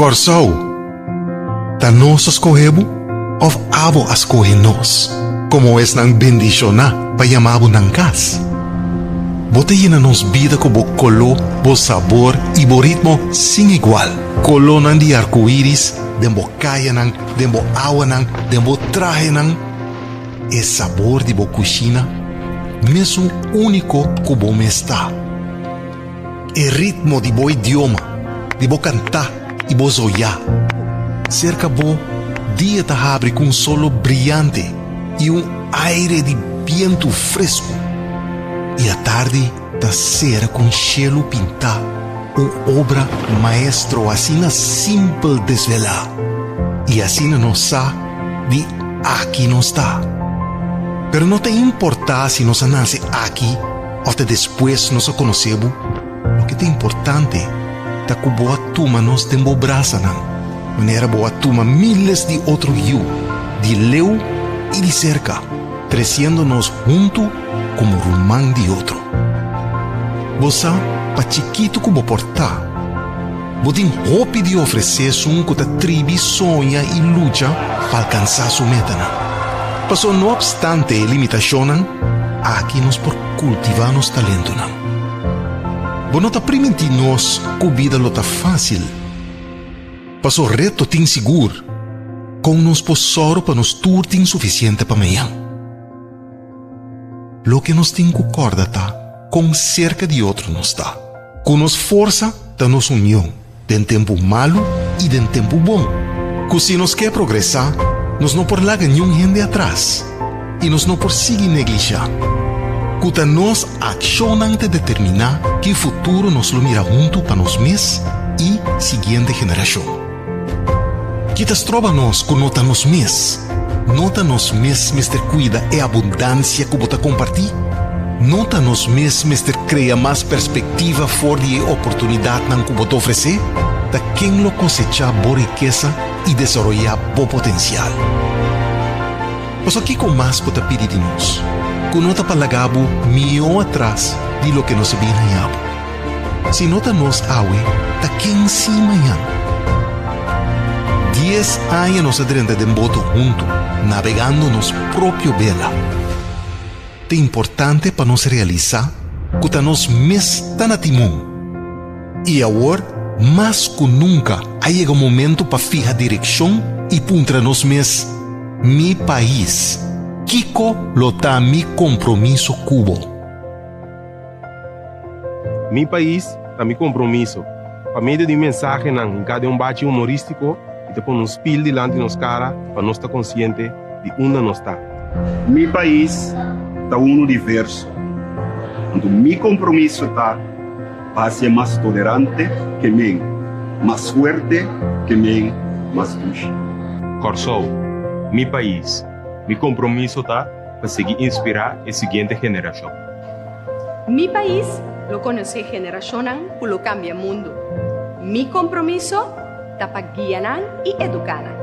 Kòrsou, ta nos a skohe bo òf abo a skohe nos komo esnan bendishoná pa yama bo nan kas? Bo ta yena nos bida ku bo koló, bo sabor i bo ritmo sin igual. Kolónan di arkoiris den bo kayanan, den bo awanan, den bo trahenan. E sabor di bo kushina mesun úniko ku bo mes ta. E ritmo di bo idioma, di bo kantá i bo zoyá. Serka bo, dia ta habri ku un solo briante i un aire di bientu fresku. I atardi ta sera ku un shelu pintá, un obra maestro asina simpel desvelá. I asina nos sa di aki nos ta. Pero no ta importá si nos a nase aki Òf ta despues nos a konosé bo? Loke ta importante ta ku bo a tuma nos den bo brasanan, manera bo a tuma míles di otro yu, di leu i di serka, tresiendo nos huntu komo ruman di otro. Bo sa, pa chikitu ku bo por ta, bo tin hopi di ofresé esun ku ta tribi soña i lucha pa alkansá su metanan. Pasobra no opstante e limitashonnan, aki nos por kultivá nos talentonan. Bo no ta primintí nos ku bida lo ta fásil. Pasobra reto tin sigur. Kon nos por sòru pa nos tur tin sufisiente pa mañan? Loke nos tin ku kòrda ta kon serka di otro nos ta. Ku nos forsa ta nos union den tempu malu i den tempu bon. Ku si nos ke progresá, nos no por laga niun hende atras i nos no por sigui neglishá. Ku ta nos akshonnan ta determiná ki futuro nos lo mira huntu pa nos mes i siguiente generashon. Ki ta stroba nos ku no ta nos mes? No ta nos mes mester kuida e abundansia ku bo ta kompartí? No ta nos mes mester krea mas perspektiva for di e oportunidatnan ku bo ta ofresé? Ta ken lo kosechá bo rikesa i desaroyá bo potensial? Pasobra kiko mas bo ta pidi di nos ku no ta pa laga bo mihó atras di loke nos a bin haña bo? Si no ta nos awe, ta ken si mañan? Dies aña nos a drenta den boto huntu, nabegando nos propio bela. Ta importante pa nos realisá ku ta nos mes ta na timon. I awor, mas ku nunka, a yega momento pa fiha direkshon i puntra nos mes, Mi pais, kiko lo ta mi kompromiso ku bo? Mi pais ta mi kompromiso. Pa medio di mensahenan hinká den un bachi humorístiko i ta pone un spil dilanti nos kara pa nos ta konsiente di unda nos ta. Mi pais ta unu diverso, anto mi kompromiso ta pa hasié mas tolerante ke men, mas fuerte ke men, mas dushi. Kòrsou, mi pais, mi kompromiso ta pa sigui inspirá e siguiente generashon. Mi pais lo konosé generashonnan ku lo kambia mundu. Mi kompromiso ta pa guia nan i eduká nan.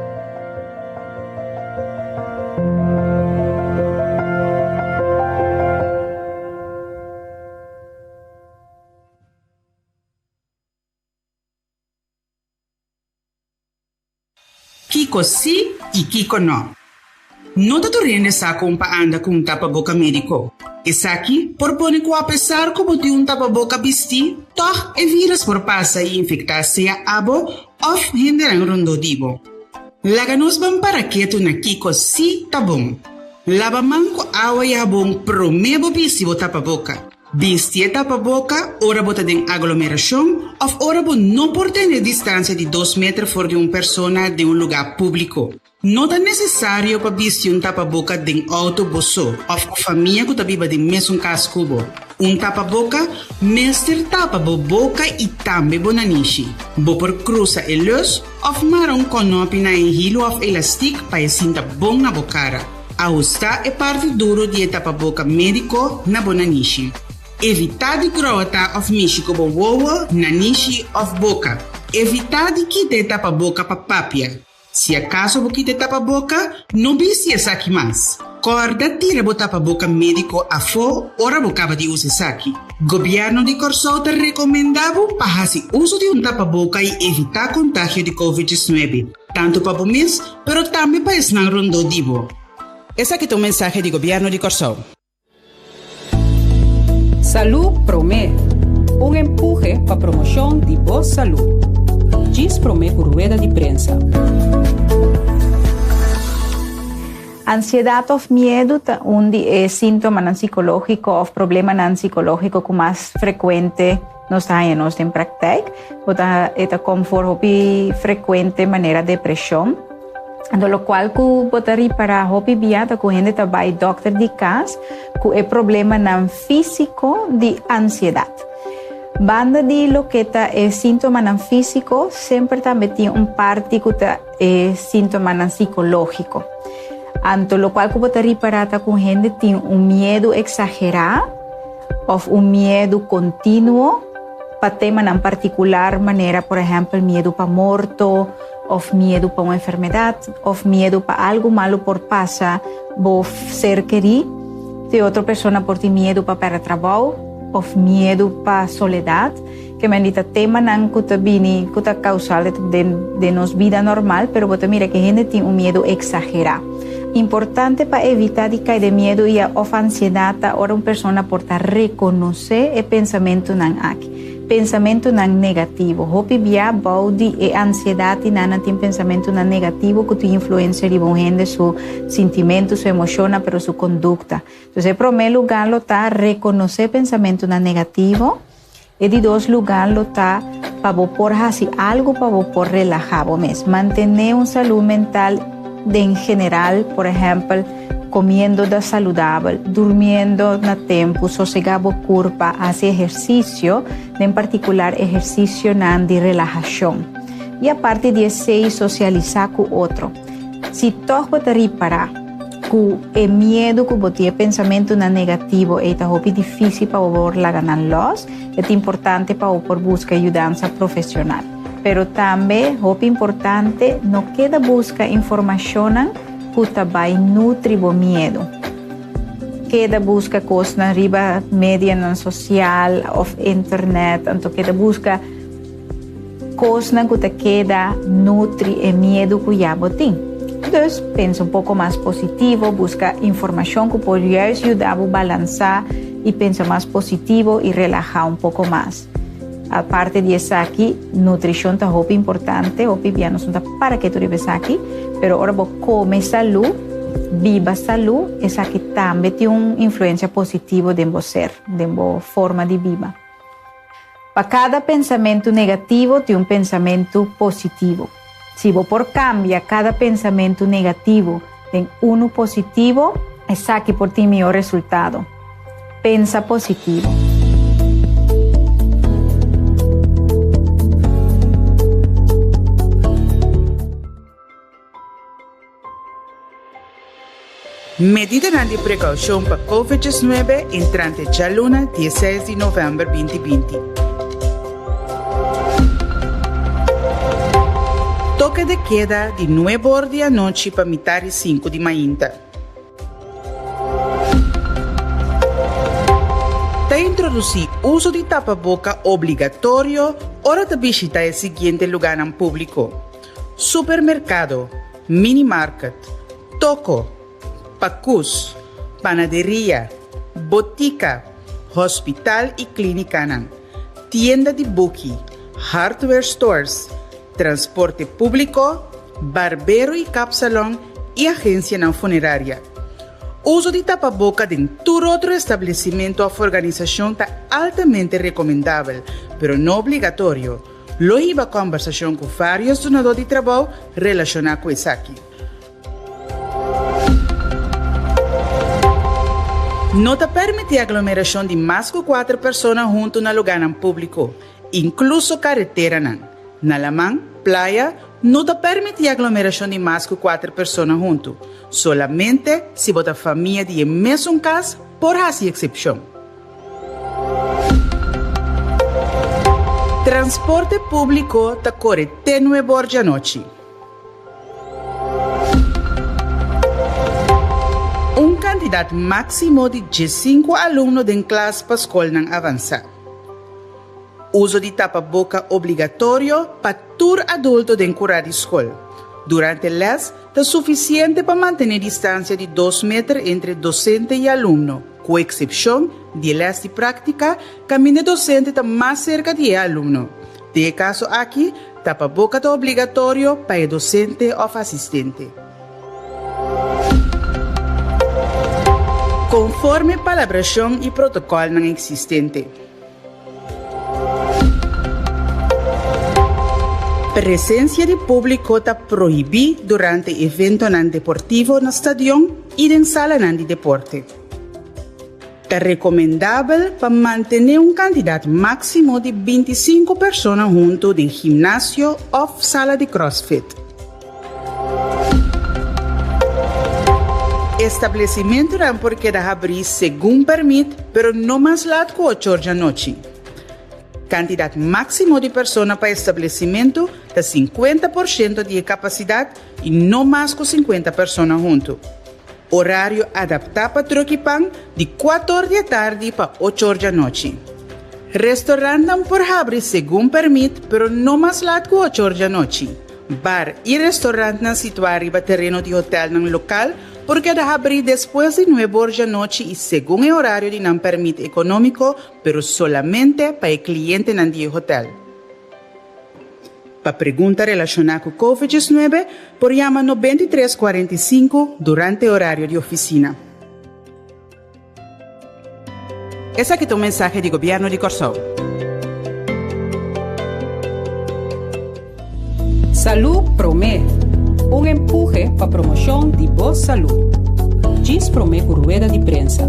Kiko sí i kiko nò. No ta tur hende sa kon pa anda ku un tapaboka médiko. Esaki por pone ku apesar ku bo tin un tapaboka bistí, tòg e vírus por pasa i infektá sea abo òf hendenan rondó di bo. Laga nos ban para ketu na kiko sí ta bon. Laba man ku awa i habon promé bo bisti bo tapaboka. Bisti e tapaboka ora bo ta den aglomerashon òf ora bo no por tene distansia di dos meter for di un persona den un lugá públiko. No ta nesesario pa bisti un tapaboka den outo bo so òf ku famia ku ta biba den mesun kas ku bo. Un tapaboka mester tapa bo boka i tambe bo nanishi. Bo por krusa e lus òf mara un kònòpi na e hilu òf elastik pa e sinta bon na bo kara. Ahustá e parti duro di e tapaboka médiko na bo nanishi. Evitá di grota òf mishi ku bo wowo, nanishi òf boka. Evitá di kita e tapaboka pa papia. Si akaso bo kita e tapaboka, no bisti esaki mas. Kòrda tira bo tapaboka médiko afó ora bo kaba di usa esaki. Gobièrnu di Kòrsou ta rekomendá bo pa hasi uso di un tapaboka i evitá kontagio di Covid 19, tantu pa bo mes, pero tambe pa esnan rondó di bo. Esaki ta un mensahe di Gobièrnu di Kòrsou. Salú Promé, un empuhe pa promoshon di bo salú. Djis promé ku rueda di prensa. Ansiedat òf miedu ta un di e síntomanan sikológiko òf problemanan sikológiko ku mas frekuente nos ta haña nos den praktijk. Bo ta e ta kom for hopi frekuente manera depreshon. Anto lokual ku bo ta ripará hopi bia ta ku hende ta bai dòkter di kas ku e problemanan físiko di ansiedat. Banda di loke ta e síntomanan físiko semper tambe tin un parti ku ta e síntomanan sikológiko. Anto lokual ku bo ta ripará ta ku hende tin un miedu eksagerá òf un miedu kontinuo pa temanan partikular manera por ehèmpel miedu pa morto òf miedu pa un enfermedat òf miedu pa algu malu por pasa bo ser kerí. Te otro persona por tin miedu pa pèrdè trabou òf miedu pa soledat. Ke men di ta temanan ku ta bini ku ta kausal den den nos bida normal, pero bo ta mira ke hende tin un miedu eksagerá. Importante pa evitá di kai den miedu i òf ansiedat ta ora un persona por ta rekonosé e pensamentunan aki, pensamentunan negativo. Hopi bia bou di e ansiedat i nan nan tin pensamentunan negativo ku tin influensia riba un hende su sintimentu, su emoshonnan, pero su kondukta. Entonces e promé lugá lo ta rekonosé pensamentunan negativo. E di dos lugá lo ta pa bo por hasi algu pa bo por relahá bo mes. Mantené un salú mental den general, por ehèmpel, komiendo da saludabel, durmiendo na tempu, sosegá bo kurpa, hasi ehersisio, den partikular ehersisionan di relahashon. I aparte di esei sosialisá ku otro. Si tòg bo ta ripará ku e miedu ku bo tin, e pensamentunan negativo ei ta hopi difísil pa bo por laga nan lòs, e ta importante pa bo por buska yudansa profesional. Pero tambe hopi importante, no keda buska informashonnan ku ta bai nutri bo miedu. Keda buska kosnan riba medianan sosial òf internet, anto keda buska. Kosnan ku ta keda nutri e miedu ku ya bo tin. Dus, pensa un poko mas positivo, buska informashon ku por juist yuda bo balansá i pensa mas positivo i relahá un poko mas. Aparte di esaki, nutrishon ta hopi importante, hopi bia nos no ta para ketu riba esaki, pero ora bo kome salú, biba salú, esaki tambe tin un influensia positivo den bo ser, den bo forma di biba. Pa kada pensamentu negativo tin un pensamentu positivo. Si bo por kambia kada pensamentu negativo den unu positivo, esaki por tin mihó resultado. Pensa positivo. Medidanan di prekoushon pa Covid 19 entrante djaluna dieseis di novèmber binti binti. Toke de keda di nuebe or di anochi pa mitar di sinku di mainta. Ta introdusí uso di tapaboka obligatorio ora ta bishita e siguiente lugánan públiko. Supermerkado, minimarket, toko, pakus, panaderia, botika, hospital i klínikanan, tienda di buki, hardware stores, transporte públiko, barbero i kapsalon i agensianan funeraria. Uso di tapaboka den tur otro establesimentu òf organisashon ta altamente rekomendabel, pero no obligatorio. Lo hiba kòmbersashon ku vários dunadó di trabou relashoná ku esaki. No ta permití aglomerashon di mas ku kuater persona huntu na lugánan públiko, inkluso kareteranan. Na laman, playa, no ta permití aglomerashon di mas ku kuater persona huntu. Solamente si bo ta famia di e mesun kas por hasi eksepshon. Transporte públiko ta kore te nuebor djanochi. Un kantidat. kantidat máksimo di diesinku alumno den klas pa skolnan avansá. Uso di tapaboka obligatorio pa tur adulto den kurá di skol. Durante lès ta sufisiente pa mantené distansia di dos meter entre dosente i alumno, ku eksepshon di e lès di práktika kaminda e dosente ta mas serka di e alumno. Den e kaso aki, tapaboka ta obligatorio pa e dosente òf asistente. Konforme palabrashon i protokòlnan eksistente. Presensia di públiko ta prohibí durante eventonan deportivo na stadion i den salanan di deporte. Ta rekomendabel pa mantené un kantidat máksimo di bintisinku persona huntu den gimnasio òf sala di crossfit. Establesimentunan por keda habrí segun pèrmit, pero no mas lat ku ocho or djanochi. Kantidat máksimo di persona pa establesimentu ta 50 porshento di e kapasidat i no mas ku 50 persona huntu. Orario adaptá pa tròki pan di kuater or di atardi pa ocho or djanochi. Restorantnan por habri segun pèrmit, pero no mas lat ku ocho or djanochi. Bar i restorantnan situá riba tereno di hotèlnan lokal por keda habrí despues di nuebe or djanochi i segun e orario di nan pèrmit ekonómiko, pero solamente pa e klientenan di e hotèl. Pa pregunta relashoná ku Covid 19 por yama 93 45 durante orario di ofisina. Esaki ta un mensahe di Gobièrnu di Kòrsou. Salú Promé, un empuhe pa promoshon di bo salú. Djis promé ku rueda di prensa.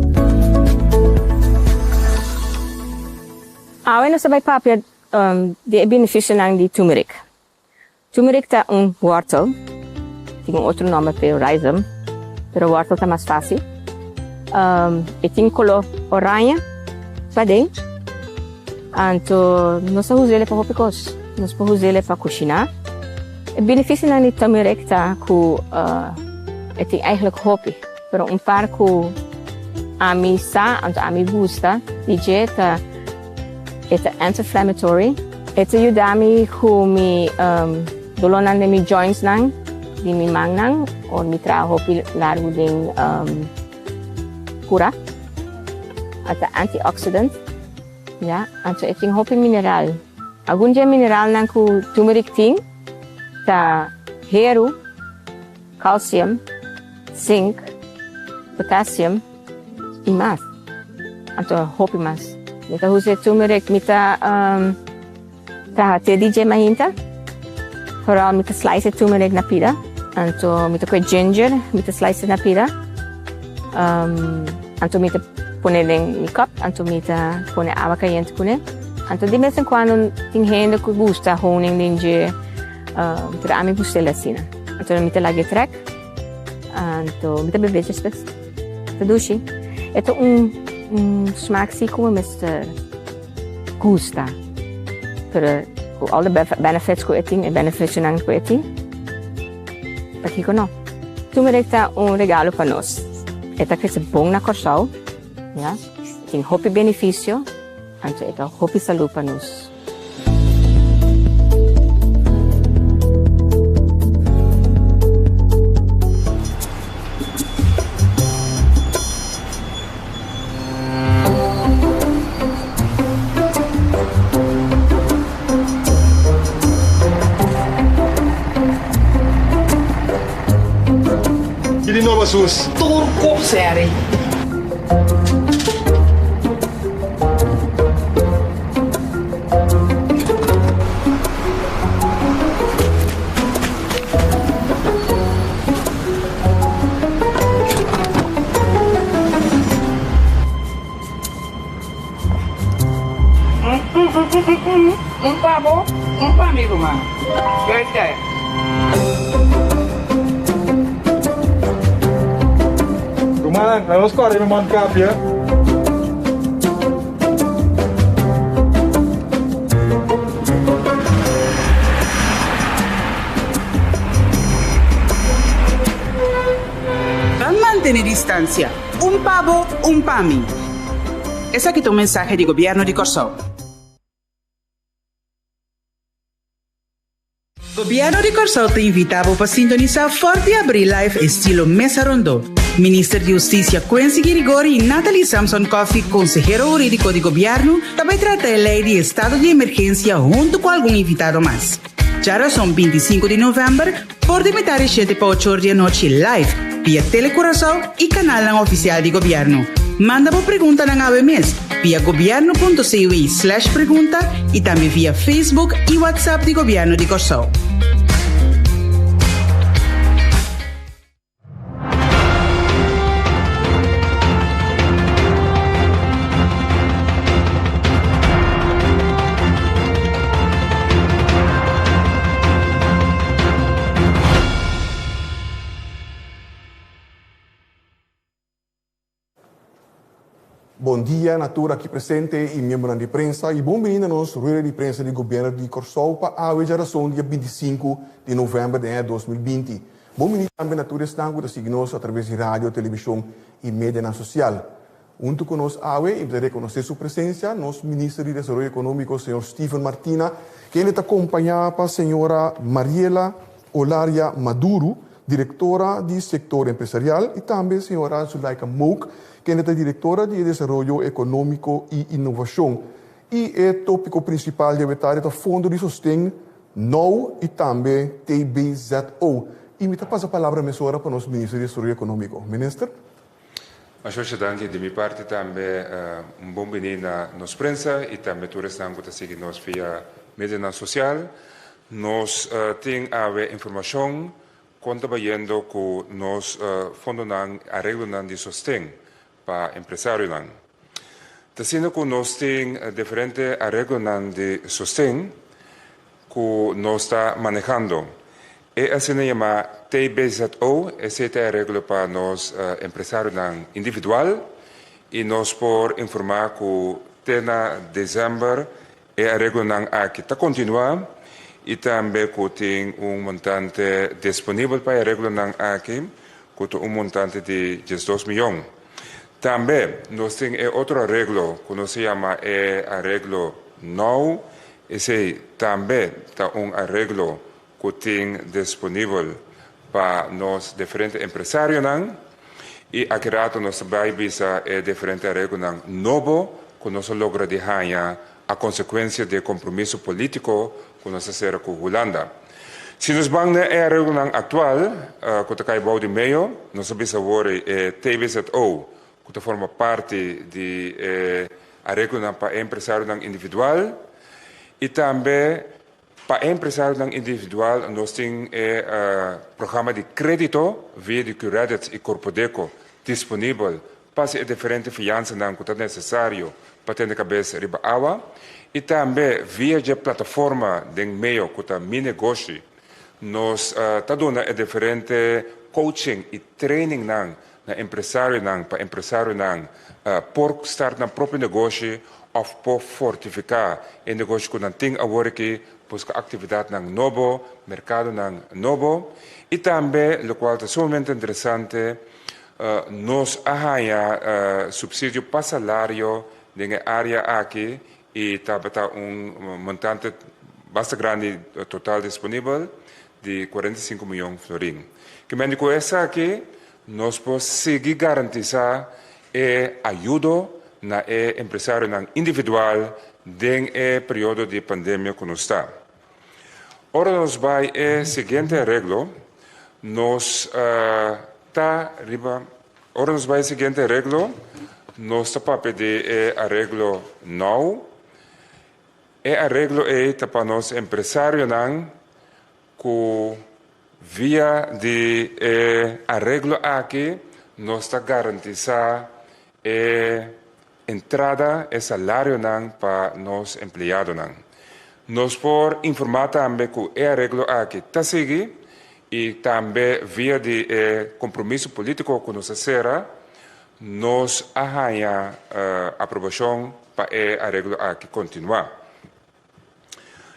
Awe nos ta bai papia di e benefisionan di turmeric. Turmeric ta un wortel, tin un otro nomber p'e rhizome, pero wortel ta mas fácil. E tin color oranje paden, anto nos ta us'e pa hopi cos. Nos por us'e pa cushiná. E beneficionan di turmeric ta cu e tin eigenlijk hopi, pero un par cu ami sa, anto ami gusta di dje ta E ta anti-inflammatory. E ta yuda mi ku mi dolónan den mi jointsnan, di mi mannan, ora mi traha hopi largu den kura. E ta antioxidant, ya. Anto e tin hopi mineral. Algun di e mineralnan ku turmeric tin ta heru, calcium, zinc, potassium i mas. Anto hopi mas. Mi ta usa e turmeric, mi ta traha te di dje mainta. Vooral mi ta slice e turmeric na pida. Anto mi ta koe ginger, mi ta slice na pida. Anto mi ta pone den mi cup, anto mi ta pone awa cayente kuné. Anto di bes en cuando tin hende ku gusta honing den dje, pero ami gusta el asina. Anto mi ta laga e trek. Anto mi ta bebe despues. Ta dushi. E ta un un smaak si ku mi mester gusta. Pero ku all the benefits ku e tin, e beneficionan ku e tin, pakiko no? Turmeric ta un regalo pa nos. E ta krese bon na Kòrsou, ya. E tin hopi beneficio, anto e ta hopi salú pa nos. Ki di nobo sus? Tur kop seri. Un pa bo, un pa mi ruman. Great Rumannan, laga nos kòrda riba mondkapje. Pa mantene distancia. Un pa bo, un pa mi. Esaki ta un mensahe di Gobièrnu di Kòrsou. Gobièrnu di Kòrsou ta invitá bo pa sintonisá Fòrt di Abril Live estilo Mesa Rondó. Minister di Hustisia Quincy Girigorie i Nathalie Samson-Coffie, konsehero hurídiko di gobièrnu, ta bai trata e lei di estado di emergensia huntu ku algun invitado mas. Djarason 25 di novèmber, for di mitar di shete pa ocho or di anochi live via Telecuraçao i kanalnan ofisial di gobièrnu. Manda bo preguntanan awe mes via gobierno punto cw slash pregunta i tambe via Facebook i WhatsApp di Gobièrnu di Kòrsou. Bon dia na tur aki presente y miembronan di prensa y bon bini na nos rueda di prensa di Gobierno di Corsou pa awe djarason dia 25 di november den aña 2020. Bon bini tambe na tur esnan cu ta sigui nos a traves di radio, television y medianan social. Hunto cu nos awe y ta reconoce su presencia nos Minister di Desaroyo Economico señor Steven Martina kende ta compaña pa señora Mariela Olaria Maduro, directora di sector empresarial y tambe señora Zulaika Mook kende ta directora di e Desaroyo Economico y Innovacion. Y e topico principal di awe tarde ta Fondo di Sosten now y tambe TBZO. Y mi ta pasa palabra mesora pa nos Minister di Desaroyo Economico. Minister. Masha danki di mi parti tambe un bon bini na nos prensa y tambe tur esnan cu ta sigui nos via medianan social. Nos tin awe informacion con ta bayendo cu nos fondonan, areglonan di sosten pa empresarionan. Ta asina cu nos tin diferente areglonan di sosten cu nos ta manehando. E asina yama TBZO, esey ta e areglo pa nos empresarionan individual y nos por informa cu te na december e areglonan aki ta continua y tambe cu tin un montante disponibel pa e areglonan aki cu ta un montante di 12 miyon. Tambe nos tin e otro areglo cu nos ta yama e areglo now, esey tambe ta un areglo cu tin disponibel pa nos diferente empresarionan y aki rato nos ta bay bisa e diferente areglonan nobo cu nos a logra di haña a consecuencia di e compromiso politico cu nos a cera cu Hulanda. Si nos ban na e areglonan actual cu ta cay bou di meo, nos a bisa awor e TBZO cu ta forma parti di e areglonan pa e empresarionan individual y tambe Pa e empresarionan individual nos tin e programa di kredito via di Qredits i Korpodeko disponibel pa hasi e diferente fiansanan ku ta nesesario pa tene kabes riba awa i tambe via dje plataforma den meo ku ta Mi Negoshi nos ta duna e diferente coaching i trainingnan na empresarionan pa empresarionan por start nan propio negoshi òf por fortifiká e negoshi ku nan tin awor aki, buska aktividatnan nobo, merkadonan nobo i tambe lokual ta sumamente interesante nos a haña supsidio pa salario den e área aki i tabata un montante basta grandi total disponibel di 45 miyon florin. Kimendi ku esaki nos por sigui garantisá e ayudo na e empresarionan individual den e periodo di pandemia ku nos ta. Ora nos bai e siguiente areglo, nos ta riba Ora nos bai e siguiente areglo, nos ta papia di e areglo nou. E areglo ei ta pa nos empresarionan ku via di e areglo aki nos ta garantisá e entrada, e salarionan pa nos empleadonan. Nos por informá tambe ku e areglo aki ta sigui i tambe via di e kompromiso polítiko ku nos a sera, nos a haña aprobashon pa e areglo aki kontinuá.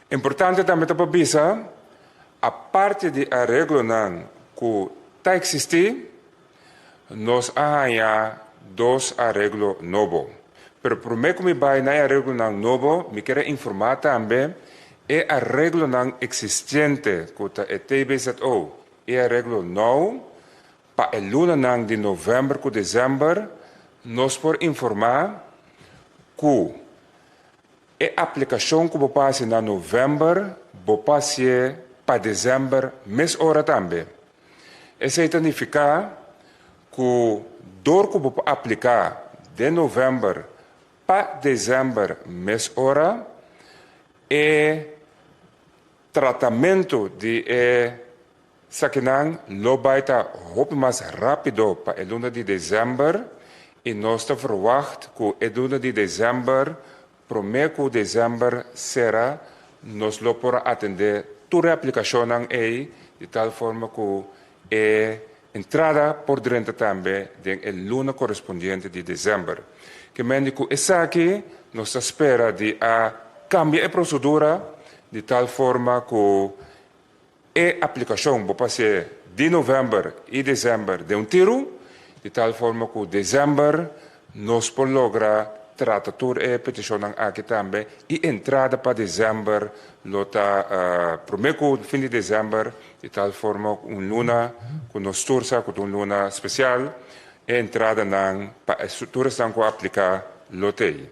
Importante tambe ta pa bisa, aparte di areglonan ku ta eksistí, nos a haña dos areglo nobo. Pero promé ku mi bai na e areglonan nobo, mi kier a informá tambe e areglonan eksistente ku ta e TBZO i e areglo nou pa e lunanan di novèmber ku desèmber, nos por informá ku e aplikashon ku bo por hasi na novèmber, bo por hasié pa desèmber mes ora tambe. Esei ta nifiká ku dor ku bo por apliká den novèmber pa desèmber mes ora, e tratamentu di e sakinan lo bai ta hopi mas rápido pa e luna di desèmber i nos ta verwagt ku e luna di desèmber Promé ku desèmber sera nos lo por a atendé tur e aplikashonnan ei di tal forma ku e entrada por drenta tambe den e luna korespondiente di desèmber. Ke mende ku esaki nos ta spera di a kambia e prosedura di tal forma ku E aplikashon bo pas'é di novèmber i desèmber den un tiru, di tal forma ku desèmber nos por logra trata tur e petishonnan aki tambe i entrada pa desèmber lo ta promé ku fin di desèmber, di tal forma ku un luna ku nos tur sa ku ta un luna spesial, e entradanan pa e tur esnan ku a apliká lo t'ei.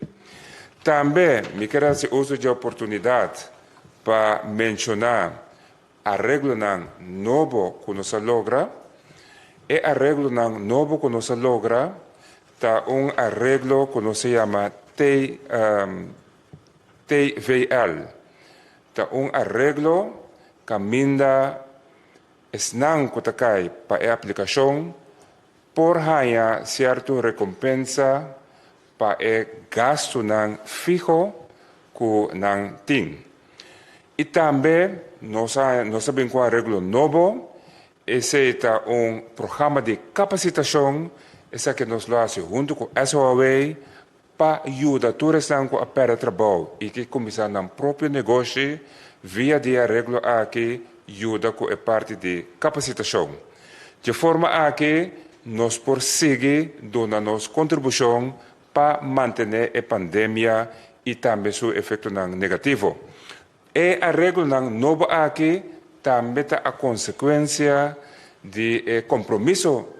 Tambe mi ker hasi uso dje oportunidat Pa menshoná areglonan nobo ku nos a logra, E areglonan nobo ku nos a logra ta un areglo ku nos ta yama TVL. Ta un areglo kaminda esnan ku ta kai pa e aplikashon por haña sierto rekompensa pa e gastunan fiho ku nan tin. I tambe nos a nos a bin ku un areglo nobo, esei ta un programa di kapasitashon, esaki nos lo hasi huntu ku SOAW pa yuda tur esnan ku a pèrdè trabou i ke kuminsá nan propio negoshi via di e areglo aki yuda ku e parti di kapasitashon. Dje forma aki nos por sigui duna nos kontribushon pa mantené e pandemia i tambe su efektonan negativo. E areglonan nobo aki tambe ta a konsekuensia di e kompromiso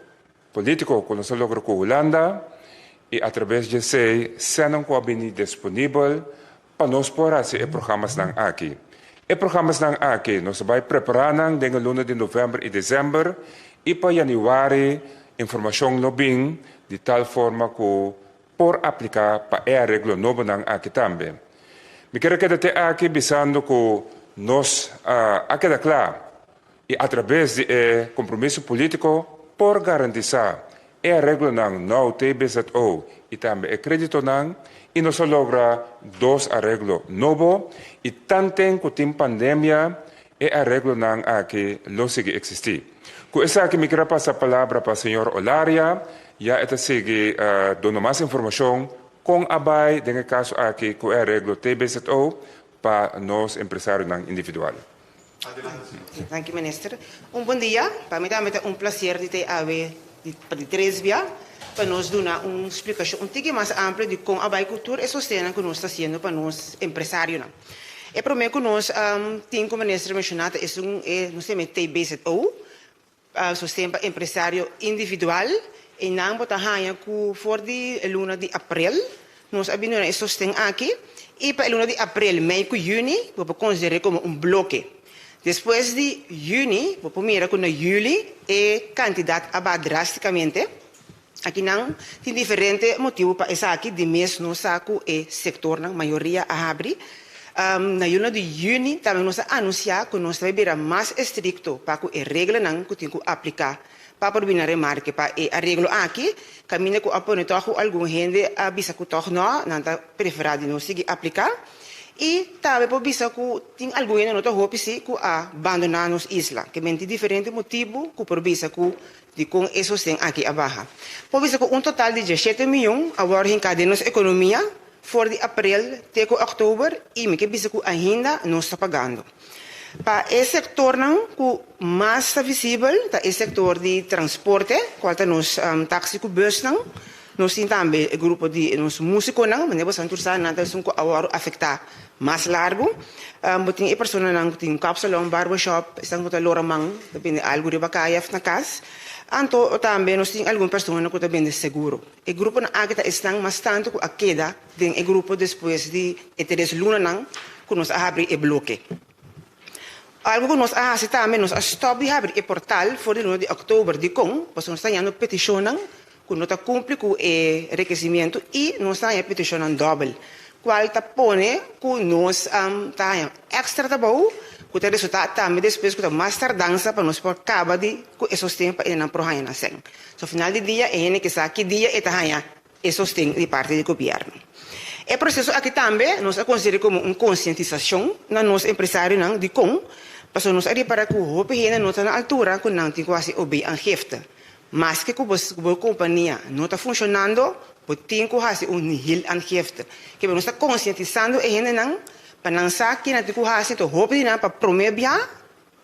polítiko ku nos a logra ku Hulanda i atrabes di esei sènnan ku a bini disponibel pa nos por hasi e programasnan aki. E programasnan aki nos a bai prepará nan den e luna di novèmber i desèmber i pa yanüari informashon lo bin di tal forma ku por apliká pa e areglo nobonan aki tambe. Mi ker a keda te aki bisando ku nos a keda kla i atrabes di e kompromiso polítiko por garantisá e areglonan nou TBZO i tambe e kreditonan i nos a logra dos areglo nobo i tanten ku tin pandemia e areglonan aki lo sigui eksistí. Ku esaki mi kier a pasa palabra pa señor Olaria ya e ta sigui duna mas informashon kon a bai den e kaso aki ku e areglo TBZO pa nos empresarionan individual. Danki minister. Un bon dia. Pa mi tambe ta un placer di ta awe di pa di tres bia pa nos duna un splikashon un tiki mas amplio di kon a bai ku tur e sostennan ku nos ta hasiendo pa nos empresarionan. E prome ku nos tin ku minister menshoná ta esun e nos ta yama e TBZO, Sosten pa empresario individual, einan bo ta haña ku for di e luna di aprel nos a bin duna e sosten aki i pa e luna di aprel, mei ku yüni bo por konsider'é komo un bloke. Despues di yüni bo por mira ku na yüli e kantidat a baha drástikamente. Akinan tin diferente motibu pa esaki, di mes nos sa ku e sektornan mayoria a habri. Na luna di yüni tambe nos a anunsiá ku nos ta bai bira mas estrikto pa ku e reglanan ku tin ku apliká pa por bini na remarke pa e areglo aki, kaminda ku a pone tòg ku algun hende a bisa ku tòg nò, nan ta preferá di no sigui apliká. I tambe por bisa ku tin algun hende no ta hopi si ku a bandoná nos isla. Ke men tin diferente motibu ku por bisa ku Dikon e sosten aki a baha? Por bisa ku un total di diashete mion a wòrdu hinká den nos ekonomia for di aprel te ku òktober i mi ke bisa ku ainda nos ta pagando. Pa e sektornan ku mas ta visibel ta e sektor di transporte, kual ta nos taksi ku bùsnan. Nos tin tambe e grupo di nos músikonan, manera bo sa tur sa nan ta esun ku a wòrdu afektá mas largu. Bo tin e personanan ku tin kapsalon, barbershop, esnan ku ta lora man, ta bende algu riba kaya òf na kas. Anto tambe nos tin algun persona ku ta bende seguro. E gruponan aki ta esnan mas tantu ku a keda den e grupo despues di e tres lunanan ku nos a habri e bloke. Algu ku nos a hasi tambe, nos a stòp di habri e portal for di luna di òktober. Dikon? Pasobra nos ta hañando petishonnan ku no ta kumpli ku e rekesimientu i nos ta haña petishonnan dòbel, kual ta pone ku nos ta haña èkstra trabou ku ta resultá tambe despues ku ta mas tardansa pa nos por kaba di ku e sosten pa e nan por haña nan sèn. So final di dia e hende ke sa ki dia e ta haña e sosten di parti di gobièrnu. E proseso aki tambe nos a konsider'é komo un konsientisashon na nos empresarionan dikon pasobra nos a ripará ku hopi hende no ta na altura ku nan tin ku hasi OB-aangifte. Maske ku bo bo kompania no ta funshonando bo tin ku hasi un nihil-aangifte. Kebe nos ta konsientisando e hendenan pa nan sa ke nan tin ku hasi enton hopi di nan pa promé bia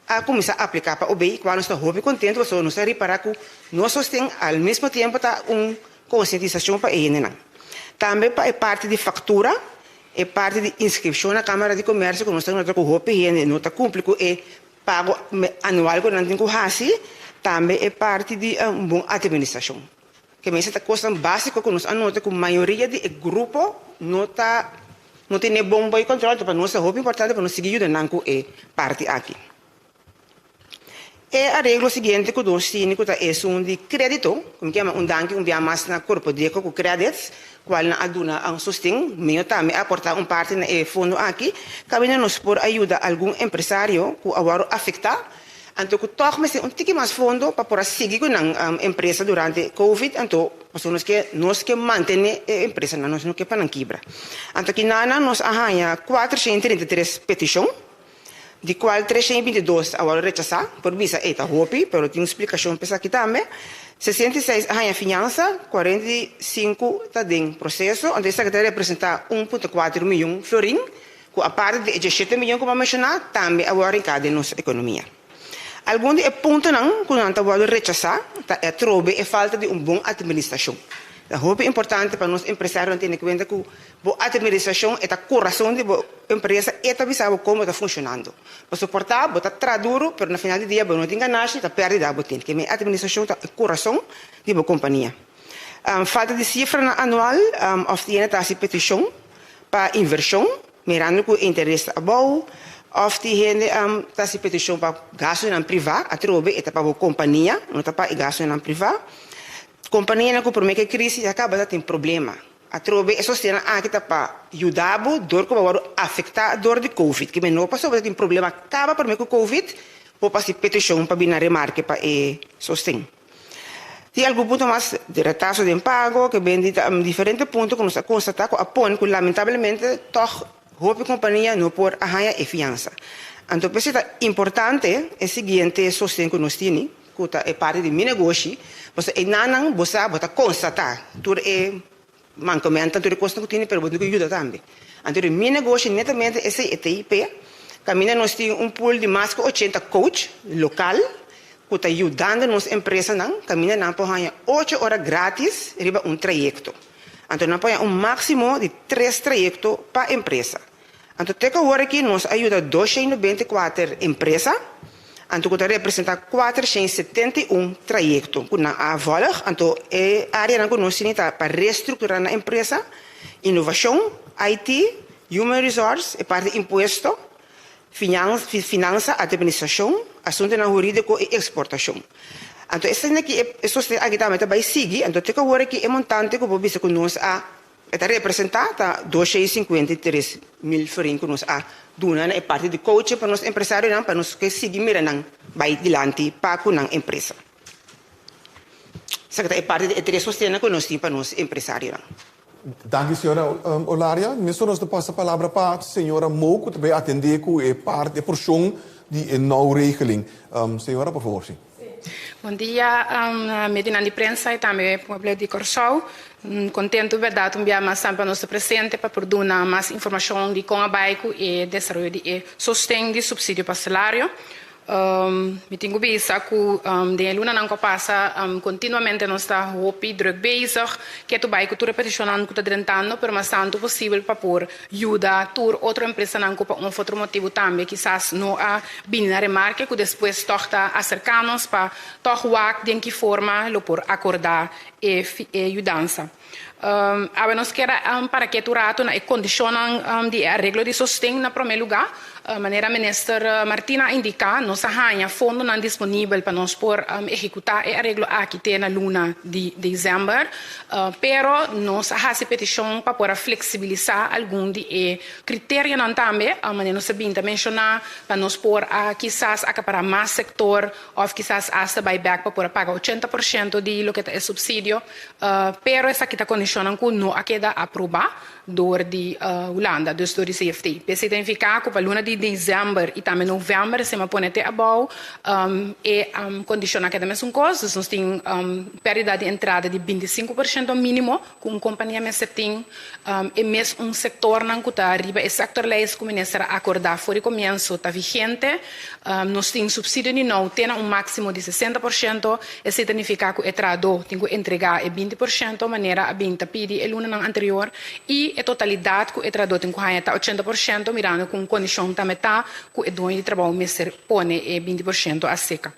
a kuminsá apliká pa obey, kual nos ta hopi kontentu pasobra nos a ripará ku nos sosten al mesmo tiempo ta un konsientisashon pa e hendenan. Tambe pa e parti di faktura, e parti di inskripshon na Kámara di Komèrsio ku nos ta nota ku hopi hende no ta kumpli ku e pago anual ku nan tin ku hasi, tambe e parti di un bon atministrashon. Ke mester ta kosnan básiko ku nos a nota ku mayoria di e grupo no ta no tene bon boi kòntròl, enton pa nos ta hopi importante pa nos sigui yuda nan ku e parti aki. E areglo siguiente ku nos tini ku ta esun di krédito, ku mi ke yama un danki un bia mas na Korpodeko ku Credits, kual nan a duna un sosten, meo tambe a aportá un parti na e fondo aki, kaminda nos por a yuda algun empresario ku a wòrdu afektá Anto ku tòg mester un tiki mas fondo pa por a sigui ku nan empresa durante covid, anto pasobra nos ke nos ke mantené e empresanan, nos no ke pa nan kibra. Anto kinanan nos a haña 433 petishon, di kual 322 a wòrdu rechasá, por bisa e ta hopi, pero tin un splikashon pa esaki tambe. 66 a haña fiansa, 45 ta den proseso, anto esaki ta representá 1.4 miyon florin. Ku aparte di e diesshete miyon ku bo a menshoná, tambe a wòrdu hinká den nos ekonomia. Algun di e puntonan ku nan ta wòrdu rechasá ta e atrobe e falta di un bon atministrashon. Ta hopi importante pa nos empresarionan tene kuenta ku bo atministrashon e ta kurason di bo empresa, e ta bisa bo kon bo ta funshonando. Bo soportá, bo ta traha duru, pero na final di dia bo no tin ganashi, ta pèrdida bo tin. Keme atministrashon ta e kurason di bo kompania. Falta di sifranan anual òf di hende ta hasi petishon pa invershon, mirando ku interes ta abou, òf tin hende ta hasi petishon pa gastunan privá, atrobe e ta pa bo kompania, no ta pa e gastunan privá. Kompanianan ku promé ku e krísis a kaba ta tin problema. Atrobe e sostennan aki ta pa yuda bo dor ku bo a wòrdu afektá dor di covid. Kimen no pasobra bo ta tin problema kaba promé ku covid, bo por hasi petishon pa bini na remarke pa e sosten. Tin algun punto mas di retraso den pago ke ben di diferente punto ku nos a konstatá ku a pone ku lamentablemente tòg hopi kompania no por a haña e fiansa. Anto p'esei ta importante e siguiente sosten ku nos tini, ku ta e parti di Mi Negoshi, pasobra einanan bo sa bo ta konstatá tur e Mankamentan tur e kosnan ku tini pero bo tin ku yuda tambe. Anto di mi negoshi netamente esei e TIP, kaminda nos tin un pool di mas ku 80 coach lokal ku ta yudando nos empresanan kaminda nan por haña ocho ora gratis riba un trayekto. Anto nan por haña un máksimo di tres trayekto pa empresa. Anto te ku awor aki nos a yuda 294 empresa, anto ku ta representá 471 trayekto ku nan a vòlg. Anto e áreanan ku nos tene ta pa restrukturá nan empresa, inovashon, IT, human resource, e parti impuesto, finansa, atministrashon, asuntunan hurídiko i eksportashon. Anto esei aki e sosten aki tambe ta bai sigui. Anto te ku awor aki e montante ku bo bisa ku nos a E ta representá ta 253 mil florin ku nos a duna na e parti di coaching pa nos empresarionan pa nos ke sigui mira nan bai dilanti pa ku nan empresa. Esaki ta e parti di e tres sostennan ku nos tin pa nos empresarionan. Danki señora Olaria. Mesora nos ta pasa palabra pa señora Mo ku ta bai atendé ku e parti, e porshon di e nauwregeling. Señora por favor, si. Bon dia medionan di prensa i tambe pueblo di Kòrsou. Kontentu bèrdat un bia mas tambe pa nos ta presente pa por duna mas informashon di kon a bai ku e desaroyo di e sosten di supsidio pa salario. Mi tin ku bisa ku den e lunanan ku a pasa kontinuamente nos ta hopi druk bezig ke tu bai ku tur e petishonnan ku ta drentando pero mas tantu posibel pa por yuda tur otro empresanan ku pa un of otro motibu tambe kisas no a bini na remarke ku despues tòg ta aserká nos pa tòg wak den ki forma lo por akordá e yudansa. Awe nos kier a para ketu rato na e kondishonnan di e areglo di sosten na promé lugá. Manera Minister Martina a indiká, nos a haña fondonan disponibel pa nos por ehekutá e areglo aki te na luna di desèmber. Pero nos a hasi petishon pa por a fleksibilisá algun di e kriterionan tambe, manera nos a bin ta menshoná, pa nos por a kisas akapará mas sektor òf kisas asta bai bèk pa por a paga 80% di loke ta e supsidio. Pero esaki ta kondishonnan ku no a keda aprobá dor di Hulanda, dus dor di CFT. P'esei ta nifiká ku pa luna di desèmber i tambe novèmber esei a pone te abou e kondishonnan a keda mesun kos. Dus nos tin pèrdida di entrada di 25% mínimo ku un kompania mester tin. E mes un sektornan ku ta riba e sektorlijst ku minister a akordá for di komienso ta vigente. Nos tin supsidio di nou te na un máksimo di 60%. Esei ta nifiká ku e trahadó tin ku entregá e 20% manera a bin ta pidi e lunanan anterior i e totalidat ku e trahadó tin ku haña ta 80% mirando ku un kondishon tambe ta ku e doño di trabou mester pone e 20% aseka.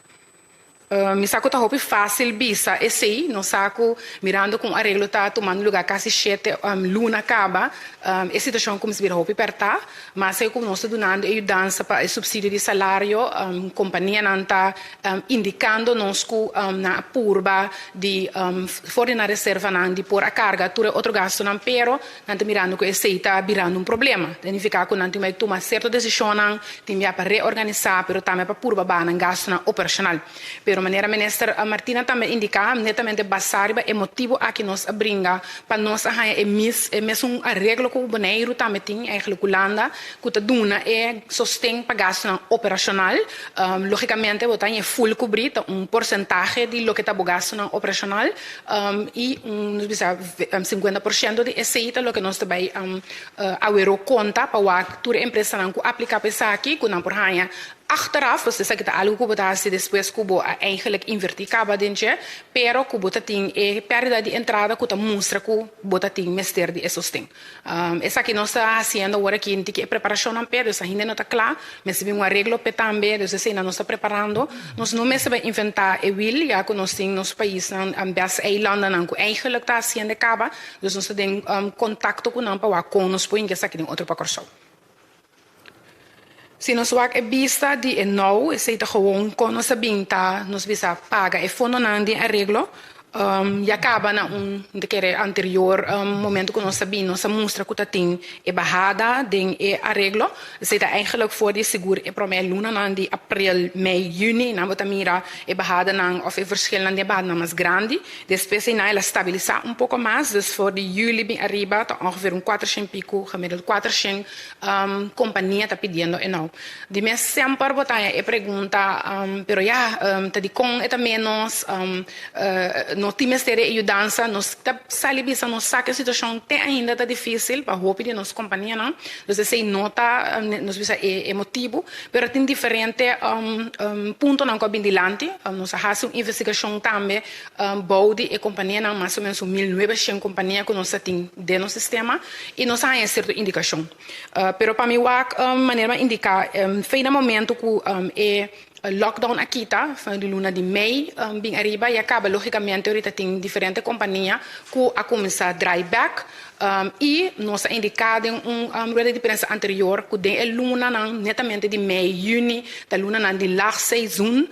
Mi sa ku ta hopi fásil bisa esei, nos sa ku mirando ku un areglo ta tumando lugá kasi shete luna kaba, e situashon kuminsá bira hopi pèrtá. Mas ei ku nos ta dunando e yudansa pa e supsidio di salario, kompanianan ta indikando nos ku nan a purba di for di nan reservanan di por a karga tur e otro gastunan, pero nan ta mirando ku esei ta birando un problema. Ta nifiká ku nan tin bai tuma sierto desishonnan, tin bia pa reorganisá, pero tambe pa purba baha nan gastunan operashonal. Pero manera Minister Martina tambe indiká, netamente basá riba e motibu aki nos a bringa pa nos a haña e mis e mesun areglo ku Boneiru tambe tin, eigenlijk Hulanda, ku ta duna e sosten pa gastunan operashonal. Lógikamente bo ta haña e ful kubrí, ta un porsentahe di loke ta bo gastunan operashonal i un nos bisa 50% di esei ta loke nos ta bai awero konta pa wak tur e empresanan ku apliká pa esaki ku nan por haña Achteraf, pues esaki ta algu ku bo ta hasi despues ku bo a eigenlijk invertí kaba den dje, pero ku bo ta tin e pèrdida di entrada ku ta mustra ku bo ta tin mester di e sosten. Esaki nos ta hasiendo awor aki tiki e preparashonnan p'e, dus ainda no ta kla, mester bin un areglo p'e tambe, dus eseinan nos ta preparando. Nos no mester bai inventá e wiel, ya ku nos tin nos paisnan bes eilandanan ku eigenlijk ta hasiendo e kaba, dus nos ta den kontakto ku nan pa wak kon nos por hinka esaki den otro pa Kòrsou. Si nos wak e bista di e nou, esei ta gewoon kon nos a bin ta, nos bisa paga e fondonan den areglo. Ya kaba na un, mi ta kere anterior momento ku nos a bin, nos a mustra ku ta tin e bahada den e areglo. Esei ta eigenlijk for di sigur e promé lunanan di aprel, mei, yüni, nan bo ta mira e bahadanan òf e verschilnan den e bahadanan mas grandi. Despues einan el a stabilisá un poko mas, dus for di yüli bin ariba ta ongeveer un kuatershen piku, gemiddeld kuatershen Kompania ta pidiendo e nou. Di mes semper bo ta haña e pregunta, pero ya, ta dikon e ta ménos? No tin mester di e yudansa? Nos ta sali bisa nos sa ku e situashon te ainda ta difísil pa hopi di nos kompanianan. Dus esei no ta, nos bisa, e motibu. Pero tin diferente puntonan ku a bin dilanti. Nos a hasi un investigashon tambe Bou di e kompanianan, mas o ménos un 1900 kompania ku nos ta tin den nos sistema i nos a haña sierto indikashon. Pero pa mi wak manera mi a indiká, fei na momento ku e lockdown a kita, for di luna di mei bin ariba, ya kaba lógikamente orita tin diferente kompania ku a kuminsá drai bèk. I nos a indiká den un rueda di prensa anterior ku den e lunanan netamente di mei, yüni, ta lunanan di laagseizoen,